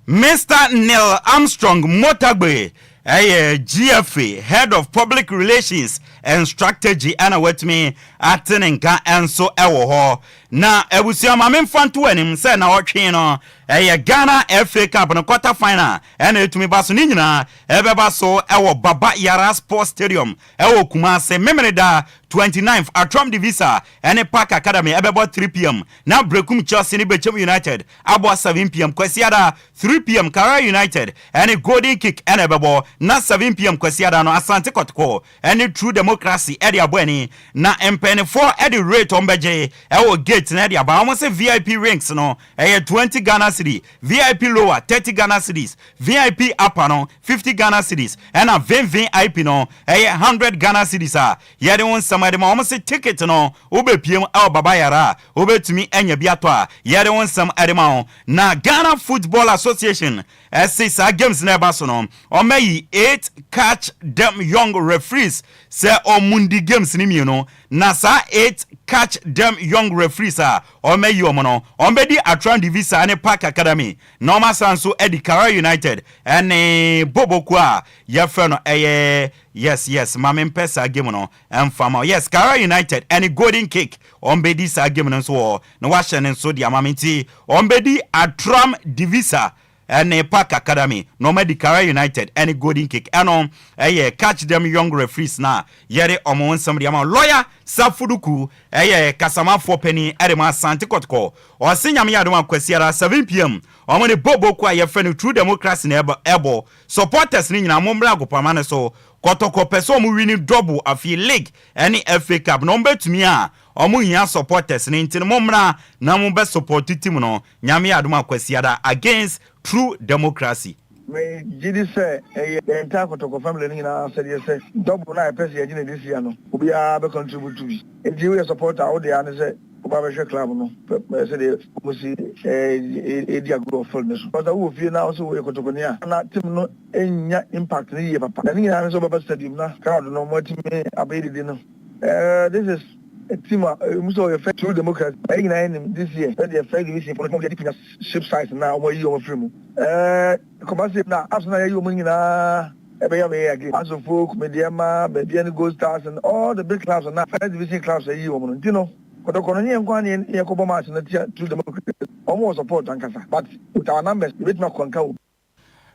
Mister Neil Armstrong Motagbe yɛ GFA Head of Public Relations and Strategy ɛna watumi ate ne nka nso wɔ hɔ. Na abusua ma memfa nto anim sɛ na ɔtwe no ɛyɛ Ghana FA Cup no quarter final ɛna ɛtumi ba so ne nyinaa ɛbɛba so ɛwɔ Baba Yara Sports Stadium ɛwɔ Kumase Memeneda 29th Atram Divisa ɛne Park Academy ɛbɛbɔ 3pm na Berekum Chelsea ne Bechem United abɔ 7pm Kwasiada 3pm Karela United ɛne Golden Kick ɛna ɛbɛbɔ na 7pm Kwasiada no Asante Kɔtɔkɔ ɛne True Democracy ɛde abɔ ani na mpanyinfoɔ ɛde rate wɔn bɛgye ɛwɔ gate no ɛde aba wɔn se VIP rings no ɛyɛ 20 Ghana cedi VIP lower 30 Ghana cedis VIP upper no 50 Ghana cedis ɛna VVIP no ɛyɛ 100 Ghana cedis a yɛde wo nsɛm ɛde ma wɔn se ticket no wobɛpiem ɛwɔ Baba Yara a wobɛtumi anya bi atɔ a yɛde wo nsɛm ɛde ma wo na Ghana Football Association ɛse saa games no ɛba so no ɔmayi 8 catch them young referees sɛ ɔmo ndi games no mmienu na saa 8 catch them young referees a ɔmayi ɔmo no ɔmbɛdi Atran Divisa ne Park Academy na ɔmo asan nso ɛdi Karela United ɛne Boboko a yɛfrɛ no ɛyɛ yes yes ma mempɛ saa game no ɛmfa ma yes Karela United ɛne Golden Kick ɔmbɛdi saa game no nso wɔ na wahyɛ ne nso de ama me nti ɔmbɛdi Atram Divisa ɛne Park Academy na ɔmo adi Karela United ɛne Golden Kick ɛno ɛyɛ catch them young referees na yɛde ɔmo nsɛm de ama lawyer Safuduku ɛyɛ kasamafoɔ panin ɛde ma Asante Kɔtɔkɔ ɔse Nyame yɛ adom a Kwasiara 7pm ɔmo ne Boboko a yɛfrɛ no True Democracy na ɛbɔ supporters no nyinaa mo mmra agopama no so Kɔtɔkɔ pɛ sɛ ɔmo wini double afei league ɛne FA Cup na ɔmo bɛtumi a ɔmo hia supporters no nti no mo mmra na mo bɛ support team no Nyame yɛ adom a Kwasiara against True Democracy. Me gye di sɛ ɛyɛ yɛn entire Kotoko family no nyinaa asɛdeɛ sɛ double no a yɛpɛ sɛ yɛgye no this year no obiara bɛ contribute bi. Nti woyɛ supporter a wo deɛ ara ne sɛ woba bɛhwɛ club no sɛdeɛ wɔn si redi agorɔ wɔ field no so. Because sɛ wowɔ fie na wo sɛ woyɛ Kotokoni a na team no nnya impact no yie papa. Na ne nyinaa ne sɛ wobɛba stadium na crowd no wɔatumi abɛyɛ dede no. This is a team a ɛmu sɛ ɔyɛ first true democracy. Yɛn nyinaa yɛnim this year sɛdeɛ first division foɔ no wɔde anya ship size no a wɔayi wɔn afiri mu. Ɛkɔba sei na apps no a yɛayi wɔn nyinaa ɛbɛyɛ abɛyɛ again. Asofo, Medeama, Baabiani Gold Stars and all the big clubs no a first division clubs ayi wɔn no. Nti no Kɔtɔkɔ no nyɛ yɛn nko ara na yɛkɔbɔ match no tia True Democracy. Wɔn wɔ support ankasa but with our numbers yɛbɛtumi akɔ nka wɔ.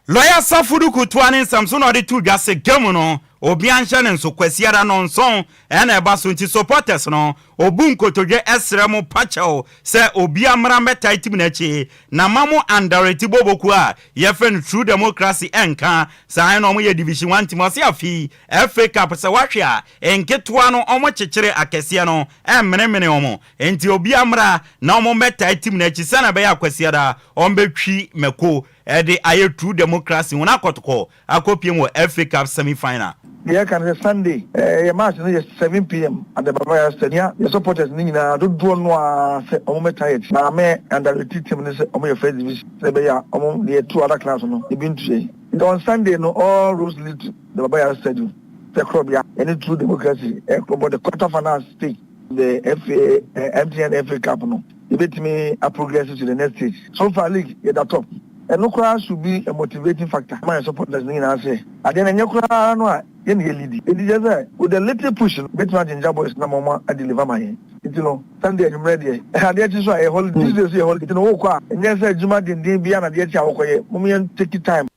Lɔya Safudu Kutoa ne nsɛm so na ɔde too dwa sɛ game no. Obia nhyɛ no nso, Kwasiada nɔnson na ɛba so nti supporters no obu nkotodwe srɛ mo pakyɛw sɛ obia mmra mmɛtae team no akyi na ma mo underrate bobokuo a yɛfrɛ no True Democracy ɛnka saa ɛna ɔmo yɛ Division One team. Ɔse afei FA Cup sɛ wahwe a nketewa no ɔmo kyekyere akɛseɛ no ɛmmenemene ɔmo nti obia mmra na ɔmo mmɛtae team no akyi sɛnea ɛbɛyɛ a Kwasiada ɔmo bɛtwi mako de ayɛ True Democracy ho na akɔtokɔ akɔpiem wɔ FA Cup semi final. Deɛ yɛka ne sɛ Sunday yɛ match no yɛ 7 pm at the Baba Yara Stadium. Yɛ supporters no nyinaa dodoɔ no ara sɛ wɔn mmɛtaa yɛn akyi. Na me underrate team no sɛ wɔn yɛ first division sɛ ɛbɛyɛ a wɔn deɛ two other clubs no ebi ntu yɛn. Nti on Sunday no, all roads lead to the Baba Yara Stadium sɛ korɔbea yɛne True Democracy ɛkɔbɔ the quarter final stage, the FA MTN FA Cup no, yɛbɛtumi a progress to the next stage. So far league yɛda top. Ɛno koraa should be a motivating factor ma yɛ supporters no nyinaa sɛ adeɛ no ɛnyɛ koraa no a yɛne yɛ lead. Enti kyerɛ sɛ with the little push no bɛtumi agyengya boys na ma ɔma adeliver ma yɛn. Nti no Sunday anwummerɛ deɛ, adeɛ kye so a ɛyɛ holiday, Tuesday nso yɛ holiday, nti no wokɔ a ɛnyɛ sɛ adwuma denden biara na adeɛ kye a wokɔyɛ. Mom yɛn take time.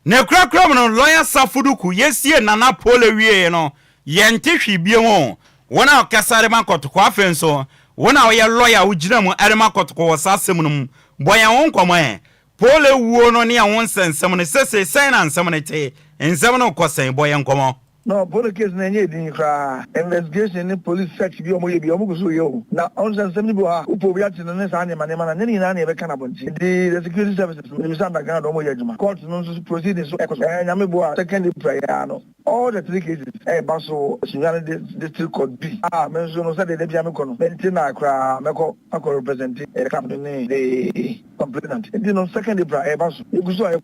Ne korakora mu no, Lɔya Safoduku, yɛsiee Nana Pole wieeɛ no, yɛnte hwee bio o. Wo na wokasa de ma Kɔtɔkɔ, afei nso wo na woyɛ lɔya a wogyina mu de ma Kɔtɔkɔ wɔ saa asɛm no mu. Bɔ yɛn ho nkɔmmɔ ɛ. Pole wuo no ne ɛho nsɛnsɛm no, sesei sɛn na nsɛm no te? Nsɛm no rekɔ sɛn? Bɔ yɛn nkɔmmɔ. No, Pole case no ɛnyɛ edin koraa. Investigation ne police search bi a wɔyɛ bi, wɔn gu so reyɛ o. Na ɔno sɛ nsɛm no bi wɔ hɔ a, wopɛ obi akye no ne saa nneɛma nneɛma no a, ɛnyɛ ne nyinaa na yɛbɛka no abɔnten. Nti the security services no, menim sɛ underground wɔn reyɛ adwuma. Court no nso proceedings nso ɛkɔ so. Ɛɛ Nyame boa a, second April yi ara no, all the three cases ɛreba so wɔ Sunyani District Court bi a me nso no sɛdeɛ da biara mekɔ no, mente na koraa mɛkɔ akɔ represent the club no ne the complainant. Nti no second April ɛreba so. Yɛgu so a yɛkɔ.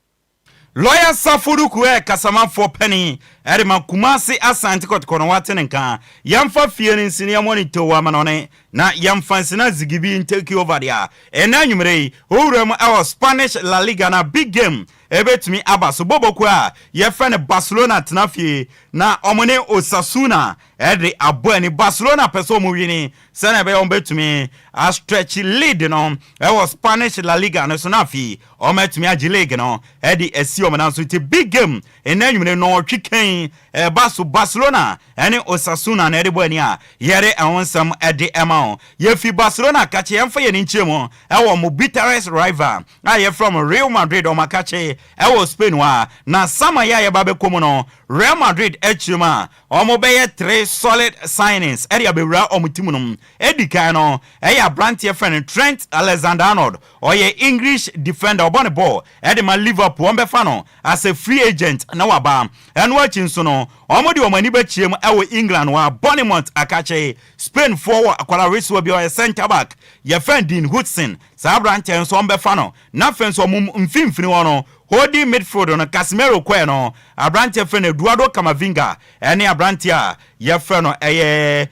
Lɔya Safo Duku yɛ kasamafoɔ panin de ma Kumasi Asante Kɔtɔkɔ na wate ne nka. Yɛmfa fie no nsi na yɛmmɔ ne tow amanɔne na yɛmfa nsi na Zigibi ntake over deɛ a ɛnnɛ anwummerɛ yi owura mu wɔ Spanish La Liga na big game ɛbɛtumi aba so. Bɔbɔkuo a yɛfrɛ no Barcelona tena fie na wɔn ne Osasuna de abɔ ani. Barcelona pɛ sɛ wɔn wini sɛnea ɛbɛyɛ wɔbɛtumi a stretch lead no wɔ Spanish La Liga no so na afei wɔatumi agye league no de asi wɔn nan so. Nti big game nnɛ anwummere nnɔnwɔtwe kan ɛba so, Barcelona ne Osasuna na ɛde bɔ ani a yɛde ɛho nsɛm de ɛma wo. Yɛfi Barcelona kakye yɛmfa yɛn ani nkyerɛ mu ɛwɔ mo bitterest rival a yɛfrɛ wɔn Real Madrid, wɔn akakye ɛwɔ Spain hɔ a na summer yi a yɛba bɛkɔ mu no Real Madrid akyerɛ mu a Wɔbɛyɛ three solid signings de abɛwura wɔn team no mu. Edi kan no, ɛyɛ aberanteɛ frɛ no Trent Alexander-Arnold. Ɔyɛ English defender, ɔbɔ ne bɔɔl de ma Liverpool. Wɔbɛfa no as a free agent na waba. Ɛno akyi nso no, wɔde wɔn ani bɛkyerɛ mu wɔ England hɔ a Bournemouth akakye Spainfoɔ wɔ akwadaa wesoɔ bi a ɔyɛ centre back, yɛfrɛ no Dean Huijsen. Saa aberanteɛ no nso wɔbɛfa no. Na afei nso wɔn mfimfini hɔ no, Holding midfield no, Casemiro kɔɛ no, aberanteɛ frɛ no Eduardo Camavinga ɛne aberanteɛ a yɛfrɛ no ɛyɛ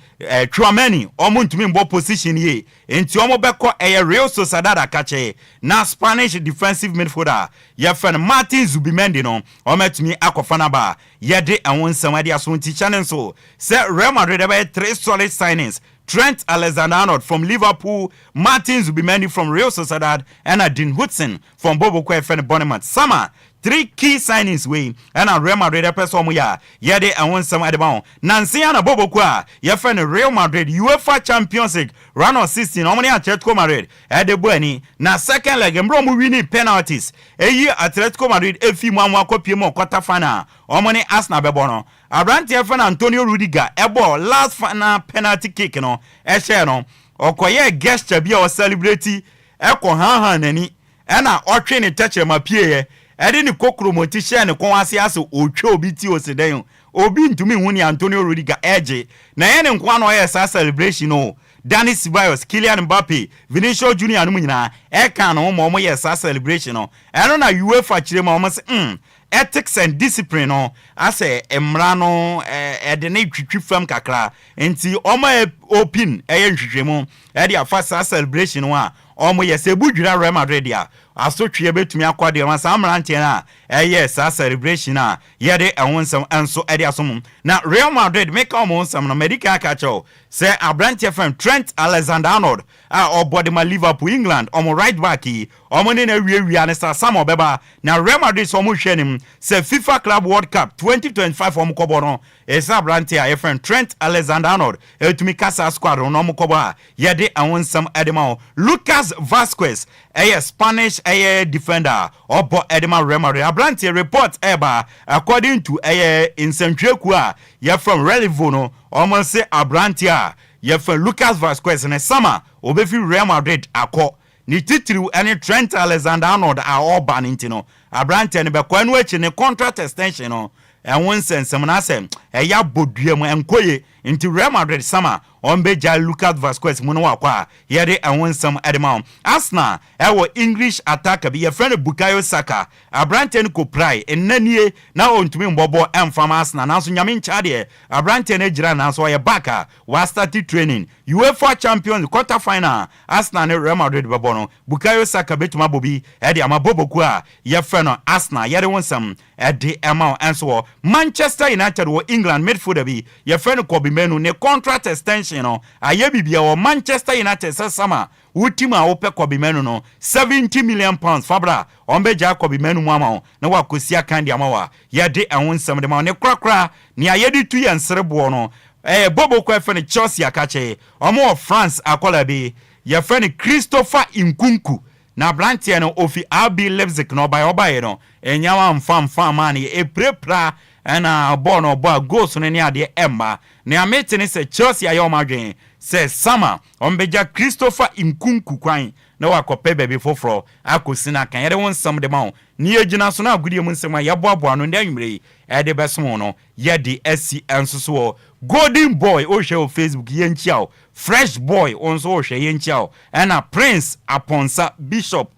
Tchouameni, wɔn ntumi mbɔ position yie, nti wɔn bɛkɔ ɛyɛ Real Sociedad akakye na Spanish defensive midfielder a yɛfrɛ no Martin Zubimendi no, wɔn atumi akɔfa no aba a yɛde ɛho nsɛm ɛde aso. Nti hyɛ no nso sɛ Real Madrid ɛbɛyɛ three solid signings, Trent Alexander-Arnold from Liverpool, Martin Zubimendi from Real Sociedad ɛna Dean Huijsen from Bobo kɔ ɛfɛ no Bournemouth. Sama three key signings wei ɛna Real Madrid ɛpɛ sɛ ɔmo yɛ a yɛde ɛho nsɛm ɛde ma wɔn. Nansa yi ara na Bobo kuo a yɛfrɛ no Real Madrid UEFA Champions League round of 16 ɔmo ne Atletico Madrid ɛde bɔ ani na second leg mmerɛ ɔmo winning penalties ɛyi Atletico Madrid ɛfii mu a ɔmo akɔ pie mu wɔ quarter final ɔmo ne Arsenal bɛbɔ no. Aberanteɛ yɛfrɛ no Antonio Rudiger ɛbɔɔ last final penalty kick no ɛhyɛɛ no, ɔkɔyɛɛ gesture bi a ɔcelebrate ɛkɔ hanhan n'ani ɛna ɔtwe ne tɛkyerɛma pieeɛ ɛde ne kokromoti hyɛɛ ne kɔn ase asɛ ɔretwa obi ti ose dɛn o, obi ntumi nhu nea Antonio Rudiger ɛregye. Na ɛnyɛ ne nko ara na ɔyɛɛ saa celebration no o, Dani Ceballos, Kylian Mbappe, Vinicius Junior nom nyinaa ɛkaa ne ho ma wɔyɛɛ saa celebration no. Ɛno na UEFA kyerɛ mu a wɔse mm ethics and discipline no asɛ mmara no ɛde ne twitwi fam kakra nti wɔn a open ɛyɛ nhwehwɛmu ɛde afa saa celebration no a wɔn yɛ sɛ ebu dwira Real Madrid a. Asotweɛ bɛtumi akɔ de ama saa mmeranteɛ no a ɛyɛ saa celebration a yɛde ɛho nsɛm nso de asom. Na Real Madrid, meka wɔn ho nsɛm no, madi kan aka akyerɛ wo sɛ aberanteɛ fɛn Trent Alexander-Arnold a ɔbɔ de ma Liverpool, England wɔn right back yi, wɔn ne no awiawia ne saa summer ɔbɛba. Na Real Madrid sɛ wɔn hwɛ anim sɛ FIFA Club World Cup 2025 wɔn kɔbɔ no, ɛsɛ aberanteɛ a yɛfrɛ no Trent Alexander-Arnold ɛtumi ka saa squad no na wɔn kɔbɔ a yɛde ɛho nsɛm de ma wo. Lucas Vazquez ɛyɛ Spanish ɛyɛ defender a ɔbɔ ɛde ma Real Madrid. Aberanteɛ report ɛɛba, according to ɛyɛ nsɛntwerɛkuo a yɛfrɛ no Relevo no, wɔn se aberanteɛ a yɛfrɛ Lucas Vazquez ne summer ɔbɛfi Real Madrid akɔ. Ne titiriw ɛne Trent Alexander-Arnold a ɔreba no nti no, aberanteɛ no bɛkɔ. Ɛno akyi ne contract extension no ɛho nsɛnsɛm no asɛ ɛyɛ abɔdua mu ɛnkɔ ye, nti Real Madrid summer ɔmbɛgya Lucas Vazquez mu no wakɔ a yɛde ɛho nsɛm ɛde ma wɔn. Arsenal ɛwɔ English attacker bi yɛfrɛ no Bukayo Saka. Aberanteɛ no kɔpirae nna nie na ɔntumi mbɔbɔ ɛmfam Arsenal, nanso Nyame nkyɛ adeɛ, aberanteɛ no agyina, nanso ɔyɛ back a wastart training. UEFA Champions quarter final Arsenal ne Real Madrid bɛbɔ no, Bukayo Saka bɛtumi abɔ bi ɛde ama boboku a yɛfrɛ no Arsenal. Yɛde wo nsɛm ɛde ɛma wo ɛnso wɔ Manchester United wɔ England midfielder bi yɛfrɛ no Kobbie Mainoo, ne contract extension no ayɛ bibia wɔ Manchester United sɛ summer wo team a wopɛ Kobbie Mainoo no, £70 million fabra, ɔmbɛgyaa Kobbie Mainoo mu ama wo na wakɔsi akan de ama wo a yɛde ɛho nsɛm de ma wo. Ne korakora nea yɛde tu yɛn sereboɔ no, ɛyɛ boboko ɛfɛ no Chelsea akakye ɔmo wɔ France akɔla bi yɛfrɛ no Christopher Nkunku, na aberanteɛ no ofi RB Leipzig na ɔbaeɛ. Ɔbaeɛ no ɛnyawa mfa mfa ama no ɛpirapira ɛna bɔɔl no ɔbɔ a goals no ne adeɛ ɛmma. Nea mete ne sɛ Chelsea ayɛ ɔmo adwene sɛ summer ɔmbɛgya Christopher Nkunku kwan na wakɔpɛ baabi foforɔ akɔsi no aka. Yɛde wo nsɛm de ma wo ne yɛgyina so no agodie mu nsɛm a yɛboaboa no ndɛ anwummerɛ yi ɛde bɛsom no yɛde asi nso so wɔ Golden Boy. Wohwɛ wɔ Facebook, yɛnkyia wo. Fresh Boy, wo nso wohwɛ, yɛnkyia wo. Ɛna Prince Aponsa Bishop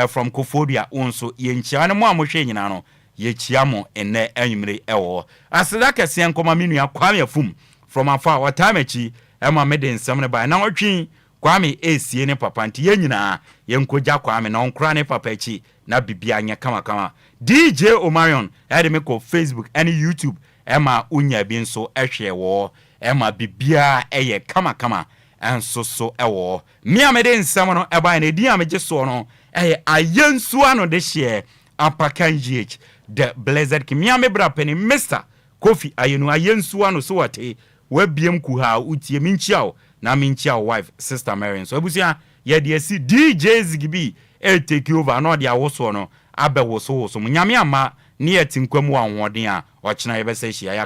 from Koforidua, wo nso yɛnkyia ne mo a mohwɛ nyinaa no, yɛkyia mo nnɛ anwummere. Ɛwɔ hɔ aseda kɛseɛ nkɔma me nua Kwame Afum from afa a ɔtaa m'akyi ɛma mede nsɛm no bae na ɔtwe. Kwame esie ne papa, nti yɛn nyinaa yɛnkɔgya Kwame na ɔnkora ne papa akyi na bibia nyɛ kamakama. DJ Omarion ɛde me kɔ Facebook ɛne YouTube ɛma wonya bi nso ɛhwɛ wɔ ɛma biribiara ɛyɛ kamakama ɛnso so ɛwɔ. Me a mede nsɛm no ɛbae no, ɛdin a megye soɔ no ɛyɛ Ayɛnsuo ano de hyeɛ Apakan GH the Blessed King. Me a me bra panin Mr Kofi Ayɛnu Ayɛnsuo ano so wɔte wabiem kuha a wotie. Menkyia wo na menkyia wo wife Sister Mary nso. Abusua, yɛde asi DJ Zigibi ɛtake over na ɔde awosoɔ no abɛwosowoso mu. Nyame ama ne yɛte nkwa mu wɔ ahoɔden a ɔkyena yɛbɛsɛ hyia yɛ.